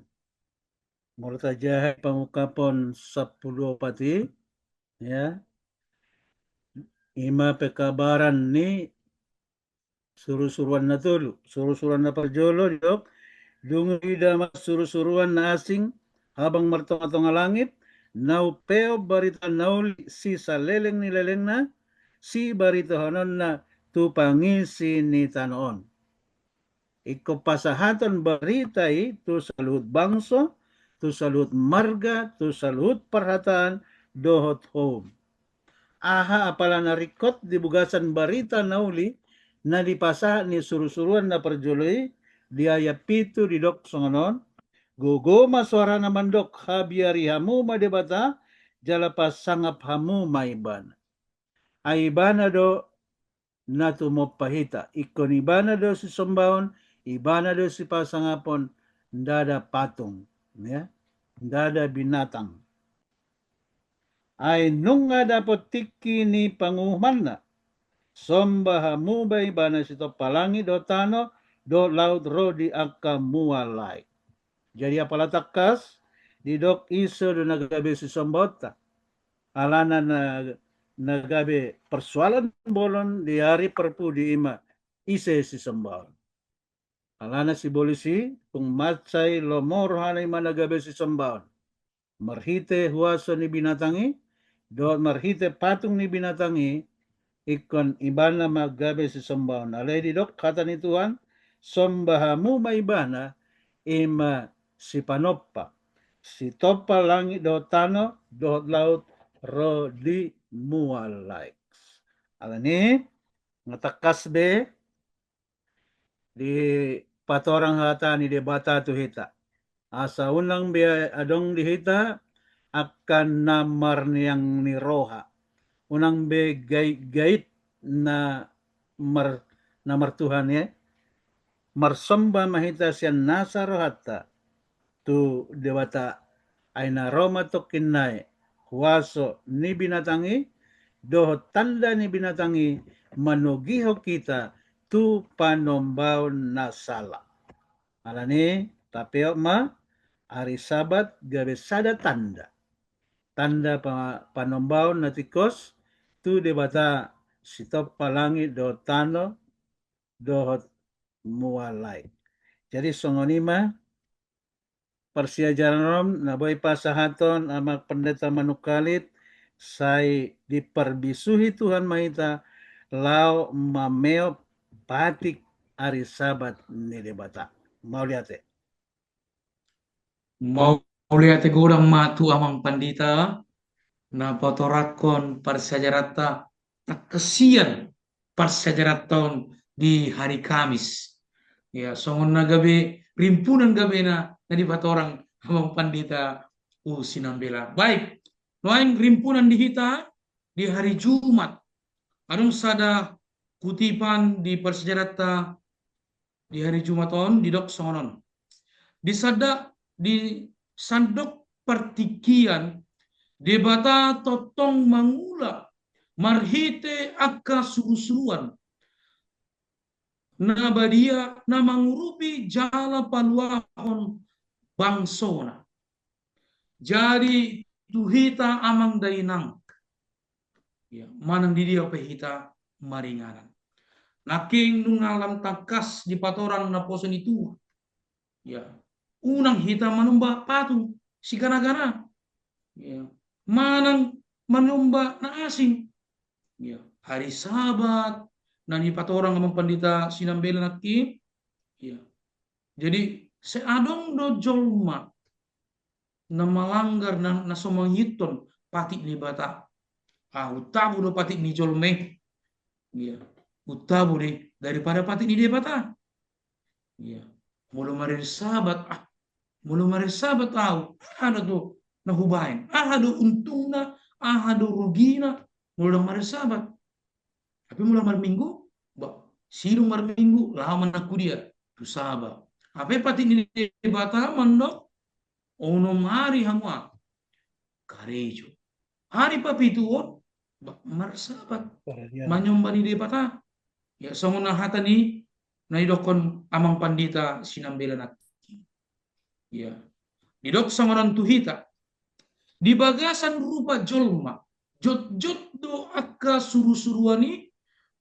Molo tajaha pangungkapon sampulu opat i, ya, i ma pekabaran ni surusuruan na tolu. Surusuruan na parjolo didok, dung huida ma surusuruan na asing habang martongatonga langit, na umpeop barita na uli sisaleleng ni lelengna, sibaritahononna tu pangisi ni tano on. Ingkon pasahaton barita i tu saluhut bangso, tu saluhut marga, tu saluhut parhataan dohot houm. Aha apala na ringkot di bagasan barita na uli na dipasahat ni surusuruan na parjolo i? Di ayat pitu didok songon on, gogo ma soarana mandok, habiari hamu ma Debata, jala pasangap hamu ma ibana. Ai ibana do na tumompa hita. Ingkon ibana do sisombaon, ibana do sipasangapon, ndada patung, ya, ndada binatang. Ai nunga dapot tingki ni panguhumanna, somba hamu ma ibana sitompa langit dohot tano dohot laut ro di angka mual aek. Jadi apala tangkas didok ise do na gabe sisombaonta. Alana na, na gabe persoalan bolon di ari parpudi i ma ise sisombaon. Alana sibolis i tung mansai lomo rohana i ma na gabe sisombaon. Marhite huaso ni binatang i dohot marhite patung ni binatang i, ingkon ibana ma gabe sisombaon. Alai didok hata ni Tuhan, somba hamu ma ibana, i ma sipanompa, sitompa langit dohot tano dohot laut ro di mual aek. Alani nga tangkas be dipatorang hata ni Debata tu hita, asa unang be adong di hita angka na marniang ni roha, unang be gaitgait na mar, na martuhan i. Marsomba ma hita sian nasa rohanta tu Debata, ai na ro ma tongkin nai huaso ni binatang i dohot tanda ni binatang i manogihon hita tu panombaon na sala. Alani i, tapeop ma ari Sabat gabe sada tanda. Tanda pa-, panombaon na tingkos tu Debata sitompa langit dohot tano dohot mual ai. Jadi songon i ma parsiajaran on na boi pasahaton Amang Pendeta Manungkalit, sai diparbisuhi Tuhan ma hita laho mameop patik ari Sabat ni Debata. Mauliate. Mauliate godang ma tu Amang Pandita na patorangkon parsiajaranta, angka sian parsiajaranta on di hari Kamis. Ya, songon na gabe rimpunan gabena na dipatorang Amang Pandita Usi Nambela. Baik, nuaeng rimpunan di hita di hari Jumat. Adong sada kutipan di parsiajaranta di hari Jumat on, didok songon on. Di sanda-, di sandok partingkian, Debata tongtong mangula marhite angka surusuruan na badia na mangurupi jala paluahon bangsona. Jadi tu hita amang dainang, ya, manang di dia pe hita maringanan, nangkin nunga lam tangkas dipatorang naposo ni Tuhan. Ya, unang hita manumba patung siganagana. Ya, manang manumba na asing. Ya, hari Sabat na nipatorang amang pandita Sinambela nangkin. Ya. Jadi, sai adong do jolma na malanggar, na, na so mangihuthon patik ni Debata. Ah, untabu do patik ni jolma i. Iya, untabu do i daripada patik ni Debata. Iya. Molo marari Sabat, ah, molo marari Sabat au, aha do tu na hubaen? Aha do untungna, aha do rugina molo ndang marari Sabat? Tapi molo marminggu, bah, sidung marminggu, laho ma nangkin dia tu saba. Hape patik ni Debata mandok, onom ari hamu au karejo. Ari papituhon, bah, marsabat. Karejo. Manyomba ni Debata. Ya, songon na hata ni na nidokkon amang pandita Sinambela nangkin. Ya. Didok songon on tu hita. Di bagasan rupa jolma, jotjot do angka surusuruan i,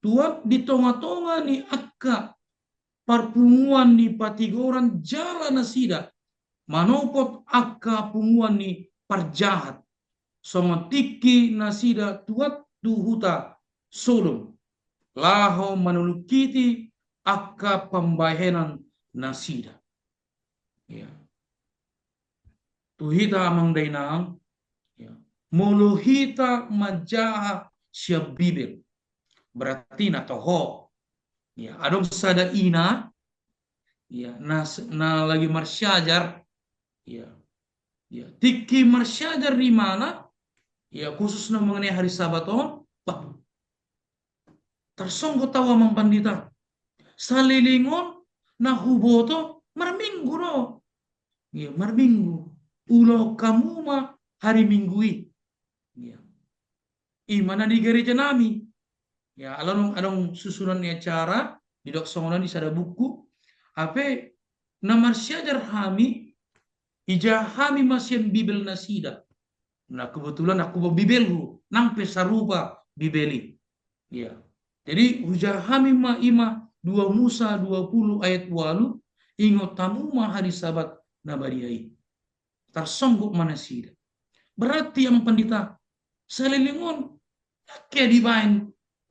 tuat di tongatonga ni angka parpunguan ni patigoran jala nasida manopot angka punguan ni parjahat, songon tingki nasida tuat tu huta Sodom, laho manulungkiti angka pambahenan nasida. Ya. Tu hita amang dainang, ya, molo hita manjaha sian Bibel, berarti na toho. Ya, adong sada ina, ya, na, na lagi marsiajar, ya, ya, tingki marsiajar imana, ya, khususna mengenai hari Sabat on, bah, tarsonggot au amang pandita. Saleleng on na huboto marminggu do. Iya, marminggu. Ulaon hamu ma hari Minggu i. Iya. Imana di gereja nami. Ya, alai adong, adong susunan ni acara, didok songon on di sada buku. Hape na marsiajar hami, ijaha hami ma sian Bibel nasida. Nah, kebetulan aku bawa Bibelhu, nang pe sarupa Bibel i. Ya. Jadi, hujaha hami ma ima dua Musa dua puluh ayat ualu, ingot hamu ma hari Sabat na badia i. Tarsonggot ma nasida. Berarti amang pandita, saleleng on, nangkin dibaen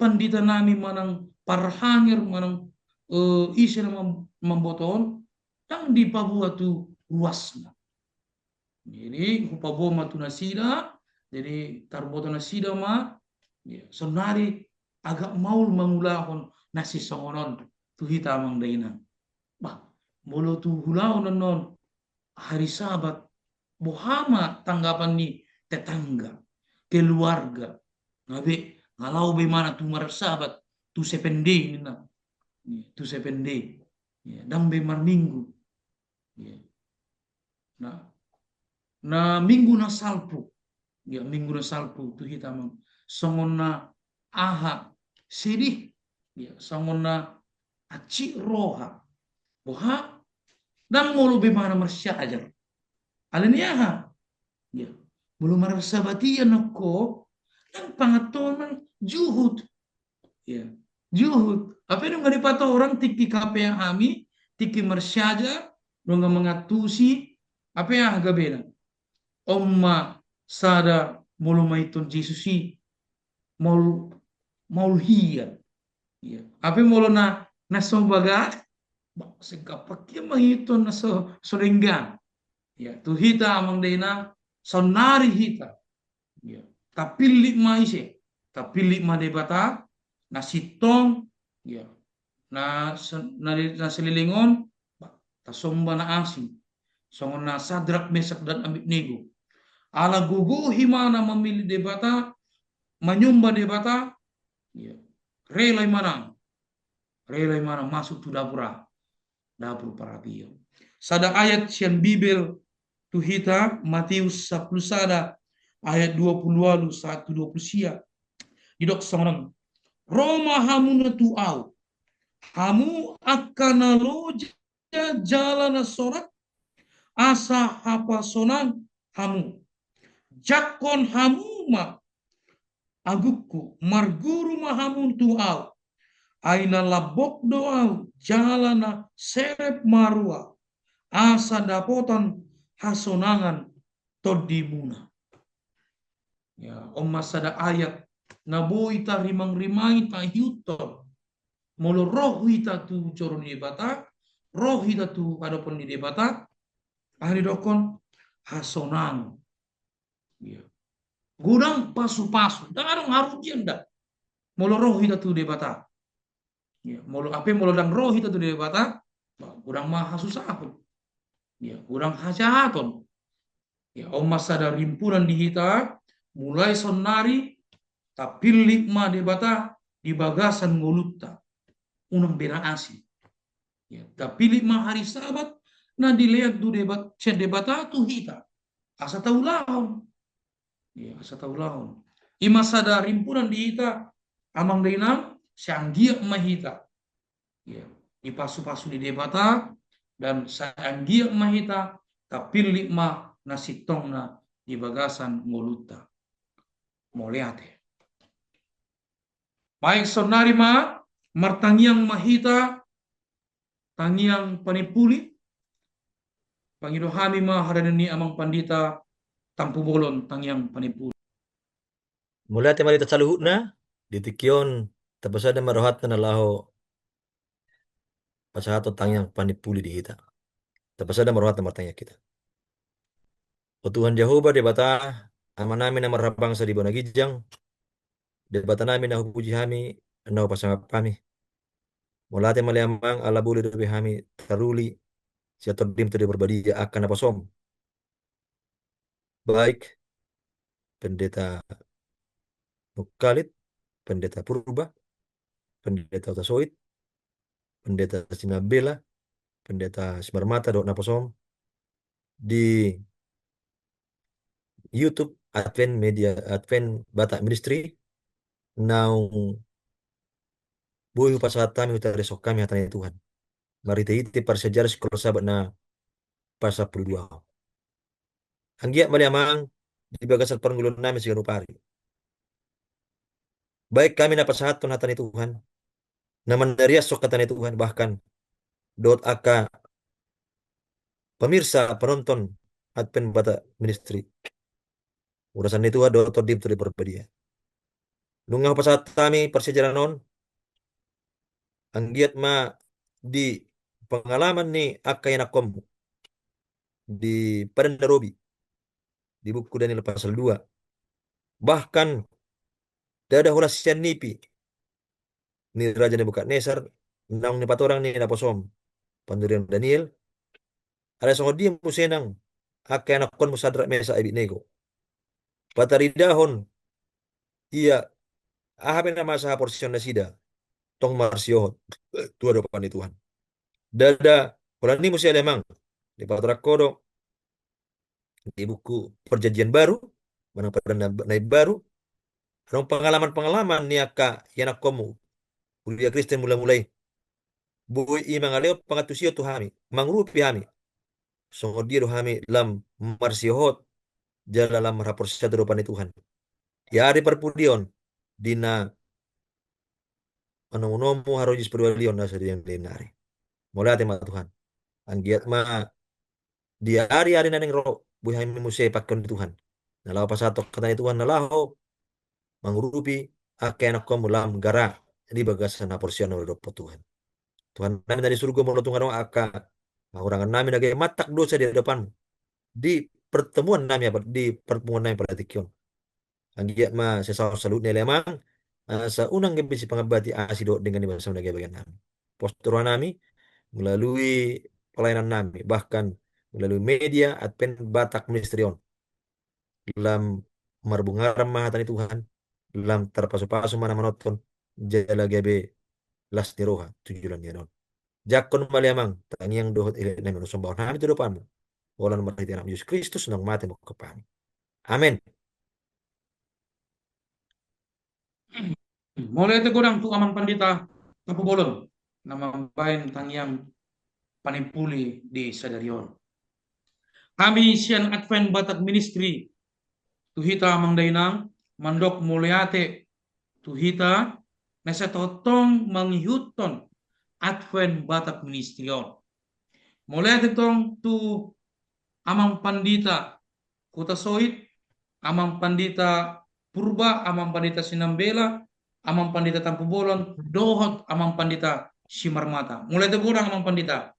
pandita nami manang parhanger, manang, eh, ise na mam-, mamboto on, ndang dipaboa tu ruasna. Jadi, hupaboa ma tu nasida, jadi tarboto nasida ma, ya, saonari agak maol mangulahon na sisongon on tu hita amang dainang. Bah, molo tu ulaon annon hari Sabat, boha ma tanggapan ni tetangga, keluarga, nga be, nga laho be imana tu marsabat, tu Seven Day ninna. Ya, tu Seven Day. Ya, ndang be marminggu. Ya. Nah, na minggu na salpu. Ya, minggu na salpu tu hita, amang. Songon na aha, sedih. Ya, songon na aci roha. Boha, ndang molo be manang marsiajar. Alani aha? Ya, molo marsabat ia nangkin, ndang pangantunan juhut. Ya, juhut. Hape nunga dipatorang tingki K P A hami, tingki marsiajar, nunga mangantusi, hape aha gabena? On ma sada molo mangihuthon Jesus i, maol, maol hian. Ya. Hape molo na, na so bagas, bah, sengkap pakia mangihuthon na so, so denggan. Ya, tu hita amang dainang, saonnari hita. Ya. Tapillit ma ise, tapillit ma Debata, na sintong, ya. Na se-, na, na saleleng on, bah, tasomba na asing. Songon na Sadrak, Mesak dan Abednego. Ala gogo himana mamillit Debata, manyomba Debata, ya. Rela imanang. Rela imanang masuk tu dapur a. Dapur parapion. Sada ayat sian Bibel tu hita, Matius sampulu sada ayat dua pulu ualu sahat tu dua pulu sia. Didok songon on. Ro ma hamuna tu ahu. Hamu angka na loja jala na sorat, asa hapasonangan hamu. Jangkon hamu ma agungku, marguru ma hamu tu ahu. Ai na lambok do ahu, jala na serep ma roha ahu, asa dapotan hasonangan tondimuna. Ya, on ma sada ayat na boi tarimangrimangi, taihuthon. Molo ro hita tu joro ni Debata, ro hita tu adopan ni Debata, aha didokhon? Hasonangan. Ya. Godang pasupasu, ndang adong harugian da. Molo ro hita tu Debata. Ya, molo, hape molo ndang ro hita tu Debata, bah, godang ma hasusahon. Ya, godang hajahaton. Ya, on ma sada rimpunan di hita, mulai saonnari, tapillit ma Debata di bagasan ngolunta. Unang be na asing. Ya, tapillit ma hari Sabat, na dilean tu Debat-, sian Debata tu hita. Asa taulahon. Ya, asa taulahon. I ma sada rimpunan di hita, amang dainang, sai anggiat ma hita. Ya, dipasupasu ni Debata, dan sai anggiat ma hita, tapillit ma na sintongna di bagasan ngolunta. Mauliate. Baik, saonnari ma, martangiang ma hita, tangiang panimpuli, pangido hami ma harani ni Amang Pandita Tampubolon, tangiang panimpuli. Mauliate ma di hita saluhutna, di tingki on, tapasada ma rohanta na laho pasahathon tangiang panimpuli di hita. Tapasada ma rohanta martangiang hita. O Tuhan Jahowa, Debata, Amanami na marhabangsa di banua ginjang, Debatanami na hupuji hami, na hupasangap hami. Mauliate ma ale Amang, ala boi dope hami taruli sian Tondim, Tondi Parbadia, angka naposom. Baik Pendeta Nungkalit, Pendeta Purba, Pendeta Hutasoit, Pendeta Sinambela, Pendeta Simarmata dohot naposom di YouTube Advent Media, Advent Batak Ministry, naung boi hupasahat hami, hutadingkon hami hata ni Tuhan marhite-hite parsiajaran Sikola Sabat na pasampulu dua. Anggiat ma ale Amang di bagasan parngoluonnami siganup ari. Baik hami na pasahathon hata ni Tuhan, na manariashon hata ni Tuhan, bahkan dohot angka pemirsa, penonton Advent Batak Ministry. Urasan ni Tuhan dohot Tondim, Tondi Parbadia. Nunga hupasahat hami parsiajaran on, anggiat ma di pengalaman ni angka ianakkonmu di Padan na Robi, di buku Daniel pasal dua. Bahkan ndada holan sian nipi ni Raja Nebukadnesar, naung nipatorang ni naposom panurian Daniel, alai songon dia muse nang angka ianakkonmu Sadrak, Mesak, Abednego. Pataridahon ia aha pe na masa haporseaon nasida, tong marsiohot tu adopan ni Tuhan. Ndada holan i muse ale Amang, dipatorang ho do di buku Perjanjian Baru, manang pardalanan na imbaru, adong pengalaman-pengalaman ni angka ianakkonmu, huria Kristen mula-mula i. Boi i mangalehon pangantusion tu hami, mangurupi hami. Songon dia do hami lam marsihohot, jala lam marhaporseaon tu adopan ni Tuhan. Di ari parpudi on, di na manomu-nomu haroja sipadualion na so di na ari. Mauliate ma Tuhan. Anggiat ma di ari-ari na naeng ro, boi hami muse pangkeon ni Tuhan. Na laho pasahathon hata ni Tuhan, na laho mangurupi angka ianakkonmu lam gara di bagasan haporseaon na hudophon Tuhan. Tuhan nami na di surgo, molo tung adong angka hahurangan nami na gabe mantak dosa di adopanmu, di pertemuan nami, apa, di pertemuan nami pala tingki on. Anggiat ma sai saut saluhutna ale Amang, asa unang gabe sipangambati asi dohot denggan ni basamu na gabe bagian nami. Pos do roha nami, melalui pelayanan nami, bahkan melalui media Advent Batak Ministry on. Lam marbungaran ma hata ni Tuhan, lam tarpasu-pasu ma na manonton, jala gabe las ni roha tu joloan ni ari on. Jangkon ma ale Amang tangiang dohot elek nami, on somba hami tu adopanmu. Holan marhite Anakmu Jesus Kristus naung mate mangkop hami. Amen. Mauliate godang tu Amang Pandita Tampubolon na mambahen tangiang panimpuli di sadari on. Hami sian Advent Batak Ministry, tu hita Amang Dainang, mandok mauliate tu hita na sai tongtong mangihuthon Advent Batak Ministry on. Mauliate tong tu Amang Pandita Hutasoit, Amang Pandita Purba, Amang Pandita Sinambela, Amang Pandita Tampubolon, dohot Amang Pandita Simarmata. Mauliate godang Amang Pandita.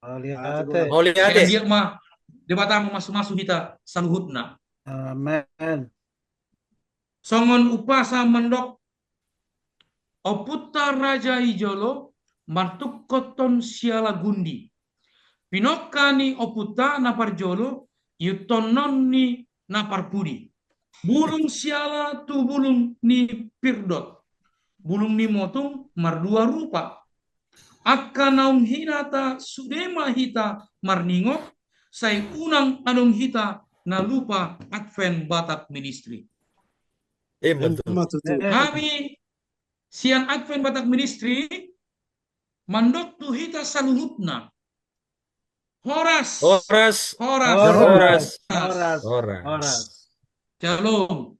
Mauliate. Mauliate. Anggiat ma Debata mamasu-masu hita saluhutna. Amen. Songon umpasa mandok, ompunta raja i jolo martungkothon siala gundi. Pinongka ni ompunta na parjolo ihuthononna na parpudi. Bulung siala tu bulung ni pirdot, bulung ni motung mardua rupa. Angka naung hinata sude ma hita marningot, sai unang adong hita na lupa Advent Batak Ministry. Emma tutu. Hami sian Advent Batak Ministry mandok tu hita saluhutna. Horas. Horas. Horas. Horas. Horas. Horas. Shalom.